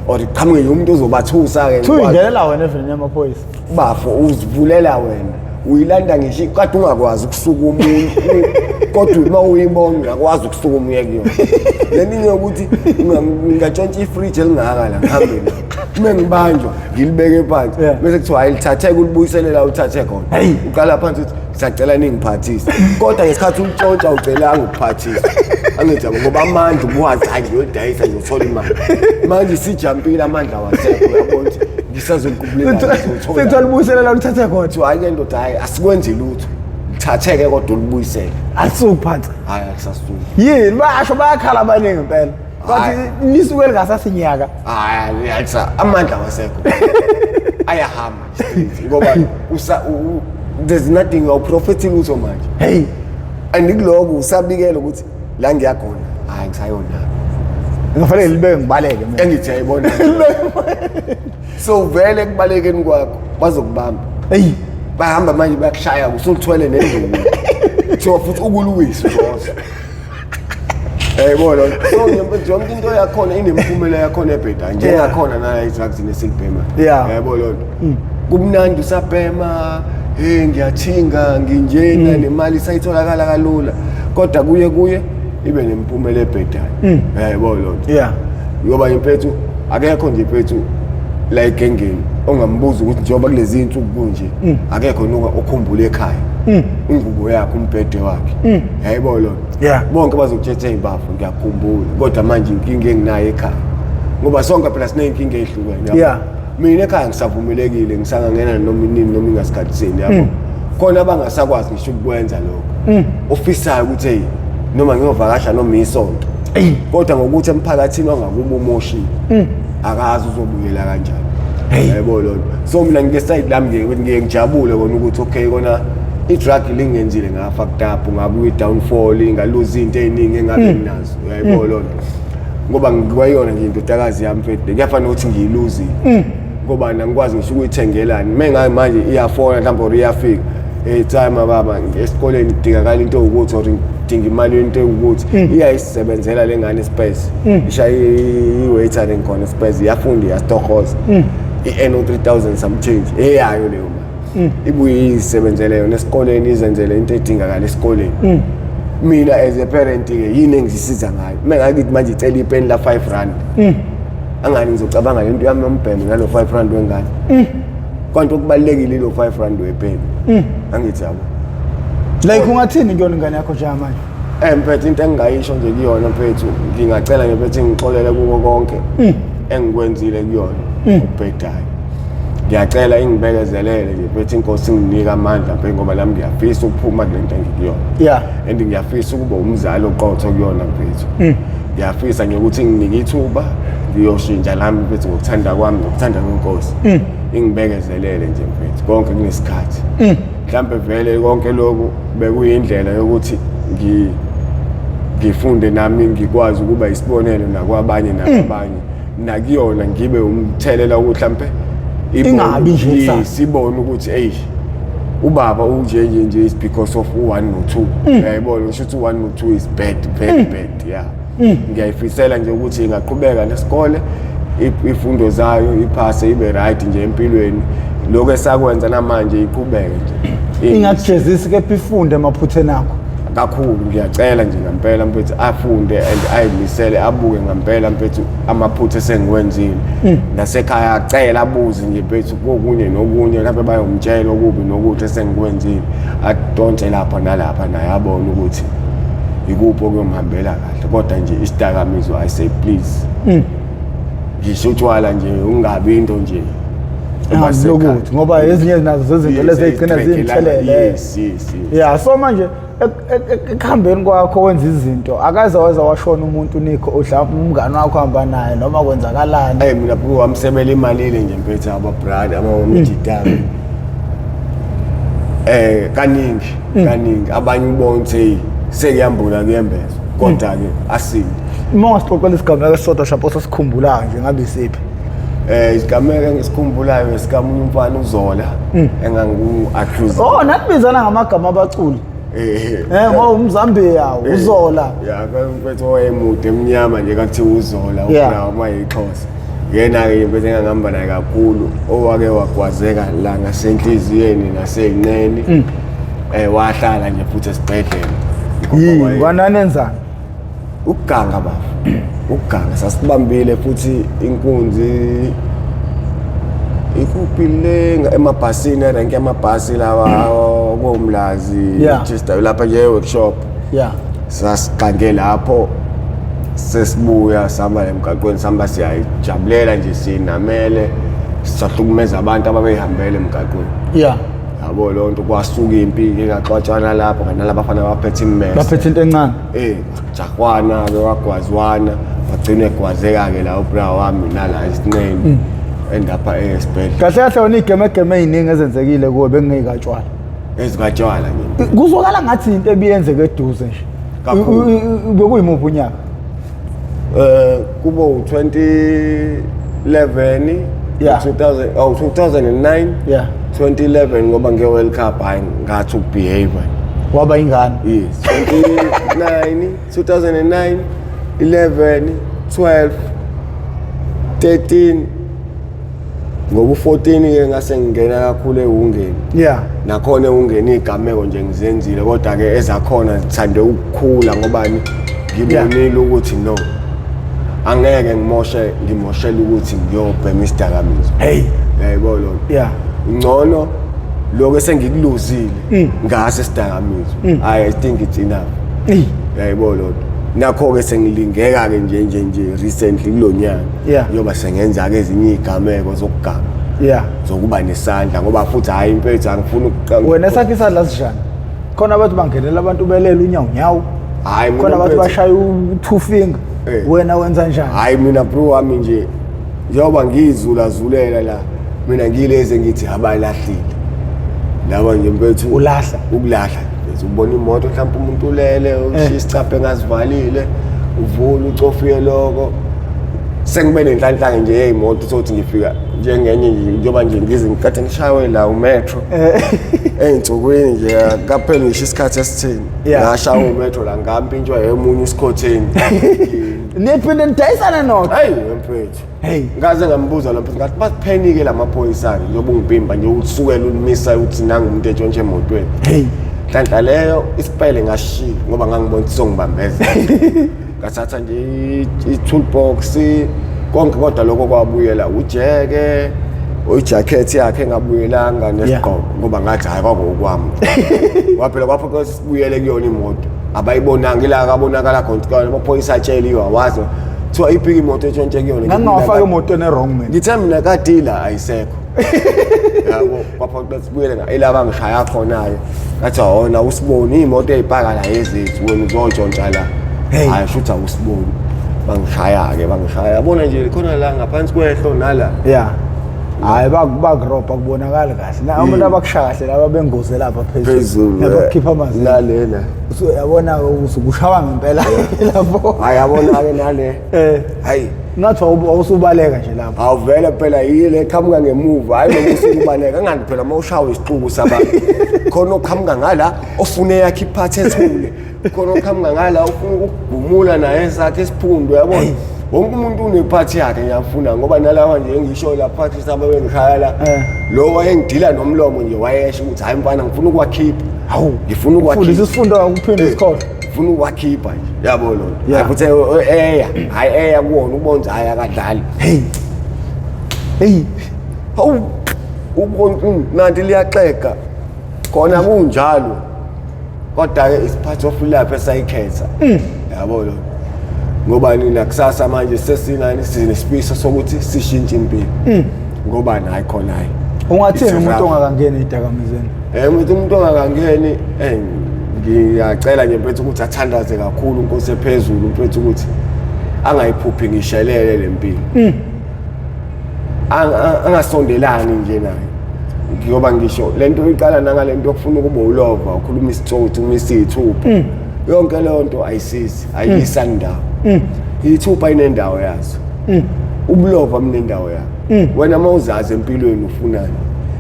or kuqhamuke nje umuntu ozobathusa-ke. Kuthiwa uyingenela wena evenini yamaphoyisa. Bafo, uzivulela wena, uyilanda ngisho kade ungakwazi ukusukuma, kodwa uma uyibona uyakwazi ukusukuma uye kuyona. Leninye ukuthi ngingatshontsha ifriji elingaka la, ngihambe nalo, uma ngibanjwa ngilibeke phansi, bese kuthiwa hayi, lithatheke, ulibuyisele la uthathe khona. Uqala phansi uthi ngisacela ningiphathise, kodwa ngesikhathi ulitshontsha ucelanga ukuphathisa, angithi yabo, ngoba amandla ubuwazi, hayi ngiyodayisa ngizothola imali. Manje isijampile, amandla wasekho, uyabona ukuthi ngisazokubulela. Sithola libuyisele la ulithathe khona. Kuthiwa hayi ke ndoda, hayi asikwenzi lutho, lithatheke kodwa ulibuyisele. Alisuki phansi. Hayi, akusasuki. Yini basho, bayakhala abaningi impela, bathi Hhayi. lisuke lingasasinyaka. Hayi, amandla wasekho, ayahamba straight, ngoba usa there's nothing, awuprofethi lutho manje. Hey. And kuloko usabikela ukuthi la ngiyakhona, hayi ngisayona. Ngifanele libeke ngibaleke mina. Engithi ayibona, so vele ekubalekeni kwakho bazokubamba. Hey. Bahamba manje bayakushaya, usuthwele nenduku, kuthiwa futhi ukuluwisa uzozo, yayibona. So nje yonke into yakhona inemphumela yakhona ebhedayo, njengakhona nala i-drugs nesilibhema. Yayabo loo nto, kumnandi usabhema, hey ngiyathinga nginjena, nemali isayitholakala kalula, kodwa kuye ibe nemiphumela ebhedayo, yayabo loo nto. Ngoba mfethu akekho nje mfethu la egengeni ongambuza ukuthi njengoba kulezi insuku kunje, akekho nuka okhumbula ekhaya, ingubo yakhe, umbhede wakhe, yayibona loo nto. Bonke bazokuthetha, ey'bafo ngiyakhumbula, kodwa manje inkinga enginayo ekhaya, ngoba sonke phela siney'nkinga ey'hlukene, yabo. Mina ekhaya ngisavumelekile, ngisangangena noma inini noma ingasikhathi yabo, khona abangasakwazi ngisho ukukwenza lokho ofisayo ukuthi hey noma ngiyovakasha noma isonto, kodwa ngokuthi emphakathini wangakuba umoshile, akazi uzobuyela kanjani, yebo loo nto. So mina nge-side lami ngiye ngijabule kona ukuthi okay, kona i-drug lingenzile nga-fucked up, ngabuya i-downfall, ngaluza into ey'ningi engabe nginazo, uyayibona loo nto, ngoba ngikwayona nje indodakazi yami mfethu, kuyafana ukuthi ngiyiluzile, ngoba angikwazi ngisho ukuyithengelani. Uma ngabe manje iyafona mhlawumbe or iyafika, hey time baba, esikoleni kudingakala into ewukuthi or ngidinga imali yento ewukuthi, iyayisebenzela le ngane space, ishaya i-waitering khona space, iyafunda, iyasitohoza, i-earn u-3000 some change eyayo leyo mali, ibuye izisebenzele yona esikoleni, izenzele into edingakala esikoleni. Mina as a parent-ke yini engisiza ngayo uma ngakithi manje icela ipeni la R5, angani ngizocabanga lento yami yombhemo nalo R5 wengane, kanti okubalulekile ilo R5 wepeni, angithi yabo. Like ungathini kuyona ingane yakho njengamanje? Mfethu, into engingayisho nje kuyona mfethu, ngingacela nje mfethu ngixolele kuko konke engikwenzile kuyona okubhedayo. Ngiyacela ingibekezelele nje mfethu, inkosi inginike amandla mfethu, ngoba nami ngiyafisa ukuphuma kule nto engikuyona. And ngiyafisa ukuba umzali oqotho kuyona mfethu. Ngiyafisa nje ukuthi nginike ithuba ngiyoshintsha nami mfethu, ngokuthanda kwami nokuthanda kwenkosi. Ingibekezelele nje mfethu, konke kunesikhathi. Mhlambe vele konke lokhu bekuyindlela yokuthi ngifunde nami, ngikwazi ukuba isibonelo nakwabanye nakwabanye, nakuyona ngibe umthelela ukuthi mhlambe Ingabi nje kusasa. Yes, ibone ukuthi hey, ubaba unje nje nje is because of u1 no2, uyayibona, ngisho ukuthi u1 no2 is bad, very bad, yeah. Ngiyayifisela nje ukuthi ingaqhubeka nesikole, ifundo zayo iphase, ibe right nje empilweni, lokho esakwenza namanje iqhubeke nje. Ingakujezisi kepha ifunde emaphutheni akho. Kakhulu, ngiyacela nje ngempela mfethu afunde and ayimisele, abuke ngempela mfethu amaphutha esengiwenzile, nasekhaya acela abuze nje mfethu kokunye nokunye, lapho bayomtshela okubi nokuthi esengikwenzile, adonse lapha nalapha, naye abone ukuthi ikuphi okuyomhambela kahle. Kodwa nje isidakamizwa, I say please, ngisho utshwala nje ungabi into nje. Lokuthi ngoba ezinye nazo zezinto lezi ey'gcina ziyimthelele. Yes. Ya, so manje ekuhambeni kwakho wenza izinto, akaze waze washona umuntu nikho udla umngane wakho hamba naye noma kwenzakalani? Hey, mina bro wamsebela imalile nje mfethu, aba brother amamjitami kaningi kaningi, abanye ubona ukuthi hey, sekuyambula kuyembezwa, kodwa ke asindi. Uma ungasixoxela isigameko esisodwa mhlawumbe osasikhumbulayo nje, ngabe isiphi? Isigameko engisikhumbulayo esikamunye umfana uZola engangu-accuse. Oh, nanibizana ngamagama abaculi. Ngoba umZambia, uZola. Ya, mfethu owayemude emnyama nje kakuthiwa uZola, uBrown wayeyixhosa. Yena-ke mfethu engangihamba naye kakhulu, owake wagwazeka la ngasenhliziyweni nasey'nqeni. Wahlala nje futhi esibhedlela. Yini, kwananenzani? Ukuganga bafo, ukuganga sasibambile futhi inkunzi ikuphi le emabhasini, erenki yamabhasi lawa koMlazi, just lapha nje e-workshop. Sasigange lapho, sesibuya sihamba emgaqweni, sihamba siyayijabulela nje, sinamele sisahlukumeza abantu ababeyihambele emgaqweni. Yabo leyo nto, kwasuka impi-ke kaxwatshana lapho kanti nalabafana baphethe immese, baphethe into encane. Jahwana-ke, wagwazwana, wagcina egwazeka-ke la ubra wami nala esinqeni, endapha esibhedlela. Kahle kahle wena iy'gemegeme ey'ningi ezenzekile kuwe bekungey'katshwala. Ezikatshwala nje. Kuzwakala ngathi into ebiyenzeka eduze nje. Kakhulu. Bekuyimuphi unyaka? Kubo u-2011. 2000, oh, 2009. 2011, ngoba nge-World Cup hayi ngathi ukubehave. Waba ingane. Yes, 29, 2009, 11, 12, 13, ngoba u-14 ke ngase ngingena kakhulu ewungeni. Nakhona ewungeni iy'gameko nje ngizenzile, kodwa-ke ezakhona zithande ukukhula ngobani ngibonile ukuthi no, angeke ngimoshe, ngimoshele ukuthi ngiyobhema isidakamizwa. Hey. Yayibona loo nto. Ngcono lokho esengikuluzile ngase isidakamizwa. I think it's enough. Yayibona loo nto. Nakho-ke sengilingeka-ke nje recently kulo nyaka. Njengoba sengenza-ke ezinye iy'gameko zokuganga. Zokuba nesandla, ngoba futhi hhayi impethu angifuni ukuqala. Wena sakhe isandla sinjani? Khona abantu bangenela abantu belele unyawo nyawo. Hhayi, mina Khona abantu mfethu. bashaya u-two finger. Wena wenza njani? Hhayi mina bro wami nje, njengoba ngiyizulazulela la, mina ngileze ngithi abalahlile. Laba nje mfethu. Ulahla. Ukulahla. Mfethu ubona imoto mhlawumbe umuntu ulele, ushiya isicabha engazivalile, uvula ucofiye lokho. Sengibe nenhlanhla nje yeyimoto sokuthi ngifika njengenye nje, njengoba nje ngize ngikade ngishawe la umetro. Ey'nsukwini nje kaphela ngisho isikhathi esithini. Ngashawa umetro la ngampintshwa emunye usikhotheni. Niphinde nidayisane nodwa. Hayi mfethu. Hey. Ngaze ngambuza lo mfethu ngathi basiphenike lamaphoyisa ke njengoba ungibhimba nje usukela ulimisa uthi nangu umuntu etshontshe emotweni. Hey. Nhlanhla leyo isipele ngashiya ngoba ngangibona ukuthi songibambezela. Ngathatha nje i-toolbox konke, kodwa lokho kwabuyela ujeke, ujacket yakhe engabuyelanga nesigqoko, ngoba ngathi hayi kwakuwokwami. Waphela kwapho sibuyele kuyona imoto. Abayibonanga ila kabonakala khona ukuthi amaphoyisa atsheliwe awazi. Kuthiwa iphika imoto etshontshe kuyona. Ngangingawafaka emotweni e-wrong mina. Ngithe mina kadila ayisekho. Yabo kwapho sibuyele nga ila bangishaya khona-ke. Ngathi awona usiboni iy'moto ey'paka la ezethu wena uzotshontsha la. Hey. Hhayi shuthi awusiboni. Bangishaya-ke bangishaya. Yabona nje khona la ngaphansi kwehlo nala. Hhayi bakurobha kubonakali kahle. Na abantu abakushaya kahle laba bengozi lapha phezulu. Phezulu. Nabakukhipha amazinyo. Nalena. Uyabona usukushawa ngempela lapho. Hhayi yabona-ke nale. Hhayi. Ngathi awusubaleka nje lapho. Awuvele phela yile eqhamuka ngemuva, hayi noma usukubaleka ngani phela uma ushawa isixuku sabantu. Khona oqhamuka ngala ofuna eyakhe iphathe ethule. Khona oqhamuka ngala ufuna ukugumula naye esakhe isiphundu uyabona. Wonke umuntu unephathi yakhe ngiyafuna ngoba nalawa nje engisho la phathi saba bengishaya la. Lo wayengidila nomlomo nje wayesho ukuthi hayi mfana ngifuna ukwakhipha. Hawu. Ngifuna ukwakhipha. Ufundisa isifundo ukuphinda isikole. Ngifuna ukwakhipha nje. Yabo lo. Hayi futhi eya, hayi eya kuwona ubona ukuthi hayi akadlali. Hey. Hey. Hawu ubona nanti liyaxega. Khona kunjalo. Kodwa ke is part of life esayikhetha. Yabo lo. Ngoba nina kusasa manje sesinani sinesifiso sokuthi sishintshe impilo. Ngoba nayi khona hayi. Ungathini umuntu ongakangeni ezidakamizweni? Umuntu ongakangeni ngiyacela nje mfethu ukuthi athandaze kakhulu inkosi ephezulu mfethu ukuthi angayiphuphi ngishelele lempilo. Angasondelani nje naye. Ngoba ngisho lento iqala nangalento yokufuna ukuba ulova ukhuluma isitsotsi uma isithupha. Yonke leyo nto ayisizi, ayiyisani ndawo. Iy'thupha inendawo yazo. Ubulova bunendawo yakho. Wena uma uzazi empilweni ufunani,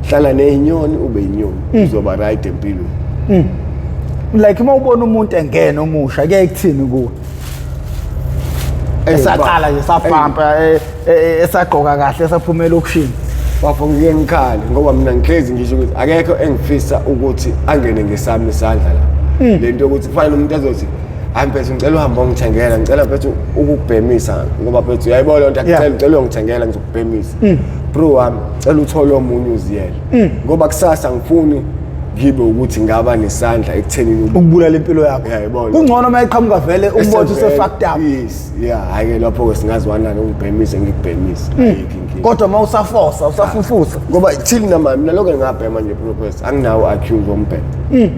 hlala ney'nyoni ube yinyoni, uzoba right empilweni. Like uma ubona umuntu engena omusha, kuyaye kuthini kuwe? Esaqala nje sabhampa, esagqoka kahle, esaphuma elokishini. Bafo, ngike ngikhale ngoba mina ngihlezi ngisho ukuthi akekho engifisa ukuthi angene ngesami isandla la. Le nto yokuthi kufanele umuntu azothi, hayi mfethu, ngicela uhambe ongithengela, ngicela mfethu ukukubhemisa, ngoba mfethu uyayibona loo nto, akucela, ngicela uyongithengela ngizokubhemisa. Bro wami, cela uthole omunye uziyele, ngoba kusasa ngifuni ngibe ukuthi ngaba nesandla ekuthenini ukubulala impilo yakho. Uyayibona. Kungcono uma eqhamuka vele umbotho use-fucked up. Yes, yeah, hhayi-ke lapho-ke singazwanana, ungibhemise ngikubhemise, ayikho inkinga. Kodwa uma usafosa, usafufusa. Ngoba till namanje mina lokho ngingabhema nje, professor, anginawo accuse wombhema,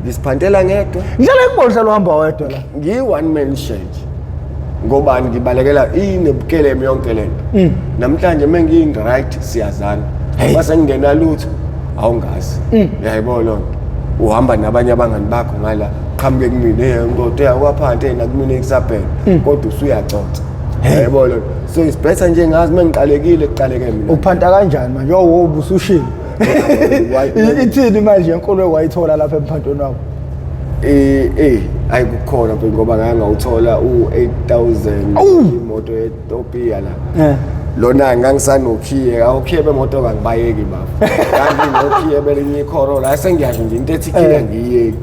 ngisiphantela ngedwa. Ngihlala ngikubona uhlala uhamba wedwa la. Ngiyi-one man show nje, ngobani? Ngibalekela inebukelemu yonke lento. Namhlanje uma ngiyi-right siyazana, mase ngingena lutho awungazi, uyayibona loo nto. Uhamba nabanye abangani bakho ngala, qhamuke kumina, "Eh, ndoda, yakwaphansi nakumina ekusabhena," kodwa usuyaconsa, uyayibona loo nto. So it's better nje ngazi uma ngiqalekile, kuqaleke mina. Uphanta kanjani manje? Yowo, ubusushile. Ithini manje enkolo wayithola lapha emphantweni wakho? Eh, ayikukhona phela, ngoba ngake ngawuthola u-8000 imoto yeTopia la. Lona ngangisanokhiye, awukhiye bemoto kangibayeki bafo, kanti nokhiye belinye iCorolla sengiyasho nje into ethi khiya ngiyeki.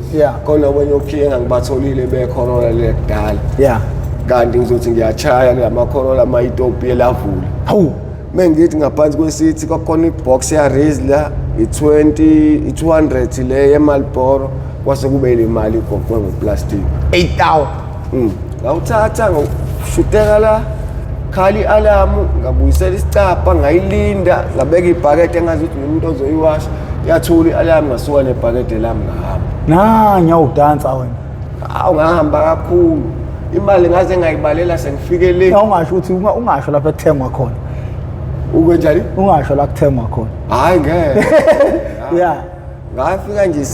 Khona abanye okhiye engangibatholile beCorolla lekudala, kanti ngizothi ngiyachaya kulama Corolla ama-Ethiopia lavula. Hawu. Mengithi ngaphansi kwesithi kwakhona ibox ya-Rizla, i-20, i-200 le ye-Marlboro, kwase kube ile mali igoqwe ngoplastic. 8000. Ngawuthatha, ngashuteka la, khala i-alamu, ngabuyisela isicapha, ngayilinda, ngabeka ibhakede engazi ukuthi ngumuntu ozoyiwasha. Yathula i-alamu, ngasuka nebhakede lami, ngahamba. Nanya udansa wena. Awu, ngahamba kakhulu, imali ngaze ngayibalela sengifike le. Ungasho ukuthi ungasho lapha ekuthengwa khona. Ukwenjani? Ungasho la kuthengwa khona. Hhayi, ngeke. Ngafika nje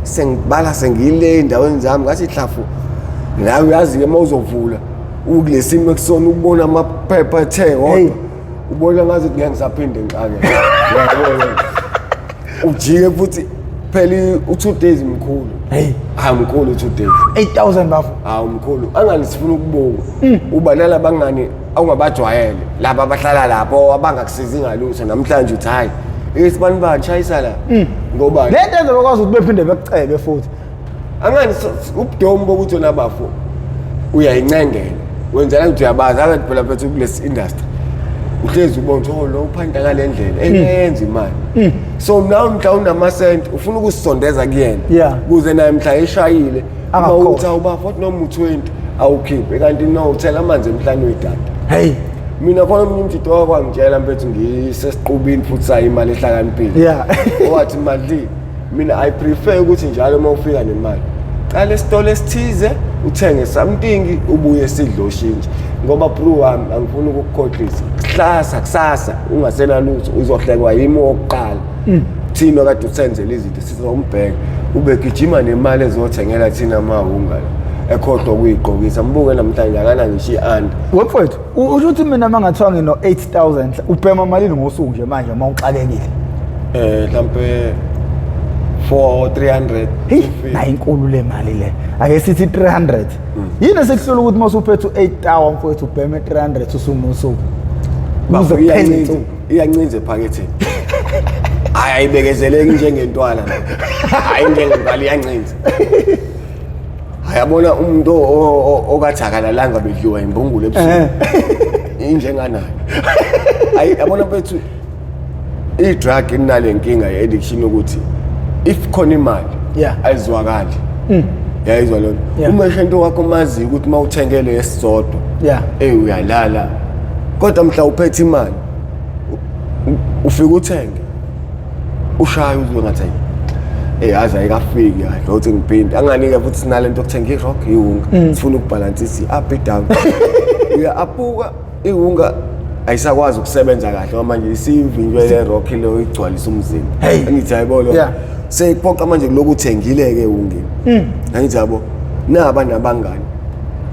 sengibala, sengile endaweni zami, ngathi hlafu nawe uyazi-ke uma uzovula ukule simo ekusona, ukubona amaphepha ethe Hey. kodwa ubona ngathi ngeke ngisaphinde ngixake. Uyabona? Ujike futhi phela u-2 days mkhulu. Hey. Hayi, mkhulu u-2 days. 8000 bafo. Hawu, mkhulu, angani sifuna ukubuka uba nalabangani awungabajwayele, laba abahlala lapho abangakusizi ngalutho, namhlanje uthi hayi, isibani bani shayisa la ngoba Le nto enza bekwazi ukuthi bephinde bekucebe futhi. Angani ubudomu bokuthi wena bafo uyayincengela, wenzela ukuthi uyabazi akathi phela phethu kulesi industry uhlezi ubona ukuthi, oh, lo uphanta ngale ndlela enyenza imali, so nawe mhla unamasenti ufuna ukusisondeza kuyena kuze naye mhla eshayile uma Angakukhohlwa. uthi awubafo noma u-20 awukhiphe, kanti no, uthela amanzi emhlane wedada. Hey. Mina khona omunye umjito wakwangitshela mfethu, ngisesiqubini futhi sayo imali ehlakaniphile, owathi, "Mali, mina I prefer ukuthi njalo uma ufika nemali, qala esitolo esithize uthenge something, ubuye sidle oshintshe, ngoba bro wami, angifuni ukukukhohlisa, kusasa kusasa ungasenalutho uzohlekwa yimi wokuqala. Thina kade usenzela izinto sizombheka, ubegijima nemali ezothengela thina amahunga la, ekhohlwa ukuyigqokisa. Mbuke namhlanje akana ngisho i-under." Wemfowethu, usho ukuthi mina uma ngathiwa ngino-8000, ubhema malini ngosuku nje manje uma uxakekile? Mhlampe 4 300. Heyi, nayo inkulu le mali le. Ake sithi 300. Yini esekuhlula ukuthi uma usuphethe u-8000 mfowethu, ubheme 300 usuku nosuku kuze kuphele insuku? Iyancinza ephaketheni. Hayi, ayibekezeleki njengentwala, hayi, njengentwala iyancinza. Hayi, yabona umuntu okathi akalalanga, bedliwa imbungulu ebusuku, injenganayo. Hayi, yabona mfethu, i-drug inale nkinga ye-addiction ukuthi if khona imali ayizwakali, yayizwa lona. Umeshento wakho maziyo ukuthi uma uthengele esisodwa, uyalala, kodwa mhla uphethe imali ufike uthenge, ushaye uzwe ngathi hayi, yazi ayikafiki kahle uthi ngiphinde anganike futhi. Sinale nto yokuthenga i-rock, iwunga, sifuna ukubhalansisa i-up i-down. Uya-apuka iwunga, ayisakwazi ukusebenza kahle ngoba manje isivinjwe le rock lo igcwalisa umzimba. Angithi ayibona? Seyiphoqa manje kulokhu uthengile-ke ewungeni. Angithi yabo, naba nabangani.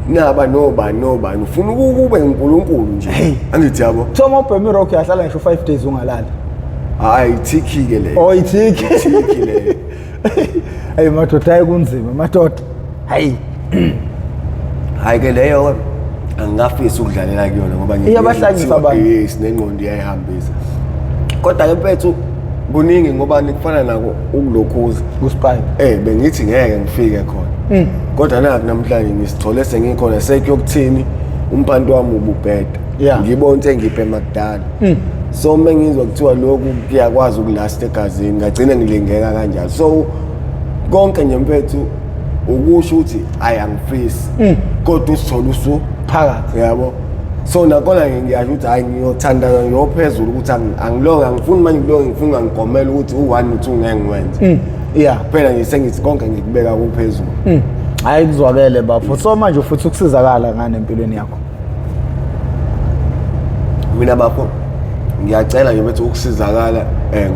Naba nobani nobani ufuna ukube uNkulunkulu nje. Hey. Angithi yabo. Kuthiwa uma ubhema i-rock uyahlala ngisho 5 days ungalali. Hayi ithiki ke leyo. Oh ithiki. Ithiki leyo. Hayi madoda, hayi kunzima madoda. Hayi. Hayi ke leyo angingafisi ukudlalela kuyona ngoba Iyabahlanyisa abantu. Yes, nengqondo iyayihambisa. Kodwa ke mfethu kuningi ngoba nikufana nako ukulokhuza. Kuspike. Bengithi ngeke ngifike khona. Kodwa naku namhlanje ngisithole sengikhona sekuyokuthini umpantu wami ububheda. Ngibona ukuthi engibhema kudala. So uma ngizwa kuthiwa lokhu kuyakwazi ukulasta egazini ngagcina ngilingeka kanjalo. So konke nje mfethu ukusho ukuthi hayi angifisi. Kodwa usithola usu phakathi. Yabo. So nakona ngiyasho ukuthi hayi ngiyothandaza ngiyophezulu ukuthi angilonge, angifuni manje kulonge, ngifuna ngigomela ukuthi u1 no2 ngeke ngiwenze. Kuphela nje sengithi konke ngikubeka kuphezulu. Hayi kuzwakele bafo. So manje futhi ukusizakala ngane empilweni yakho. Mina bafo ngiyacela nje bethi ukusizakala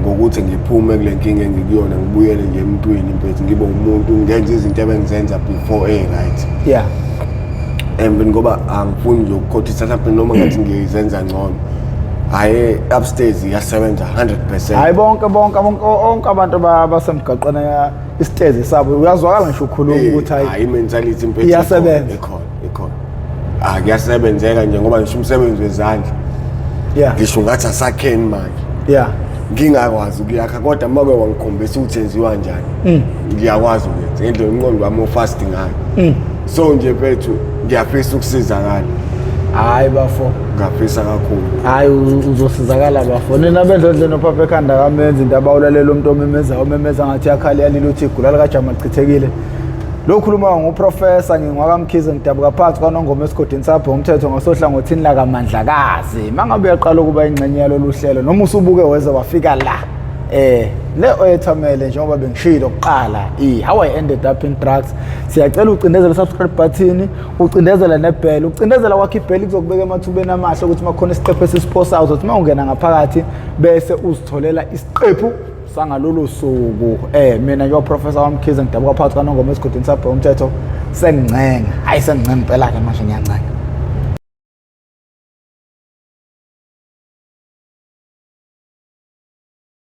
ngokuthi ngiphume kule nkinga engikuyona, ngibuyele nje emntwini mfethu, ngibe umuntu ngenze izinto ebengizenza before right. And ngoba angifuni nje ukukhothisa mhlawumbe noma ngathi ngizenza ngcono. Hayi upstairs iyasebenza 100%. Hayi bonke bonke bonke onke abantu abasemgaqweni isitezi sabo uyazwakala ngisho ukhuluma ukuthi hayi hayi mentality mfethu iyasebenza. Ikhona, ikhona. Ah kuyasebenzeka nje ngoba ngisho umsebenzi wezandla. Ngisho ngathi asakheni manje. Ngingakwazi ukuyakha kodwa uma ke wangikhombisa ukuthi yenziwa kanjani. Ngiyakwazi ukwenza ngendlela umqondo wami ofast ngayo. So nje mfethu ngiyafisa ukusizakala. Hayi bafo. Ngiyafisa kakhulu. Hayi uzosizakala bafo. Nina bendlondleni ophapha ekhanda kamenzi into abawulalela umuntu omemezayo, omemeza ngathi yakhala yalila uthi igula likajama lichithekile. Lo khuluma nguprofessor ngingwakamkhize ngidabuka phansi kwaNongoma esigodini sapho umthetho ngasohlangothini lakaMandlakazi. Mangabe uyaqala ukuba ingxenye yalolu hlelo noma usubuke weze wafika la. Le oyethamele njengoba bengishilo kuqala i-How I Ended Up in Drugs. Siyacela ucindezele subscribe button, ucindezele nebell. Ucindezela kwakho ibell kuzokubeka emathubeni amahle ukuthi makhona isiqephu esisiphosayo uzothi mawungena ngaphakathi bese uzitholela isiqephu sangalolu suku. Mina nje uProfessor waMkhize ngidabuka phakathi kwaNongoma esigodini sabhe umthetho, sengincenga. Hayi sengincenga impela ke manje ngiyancenga.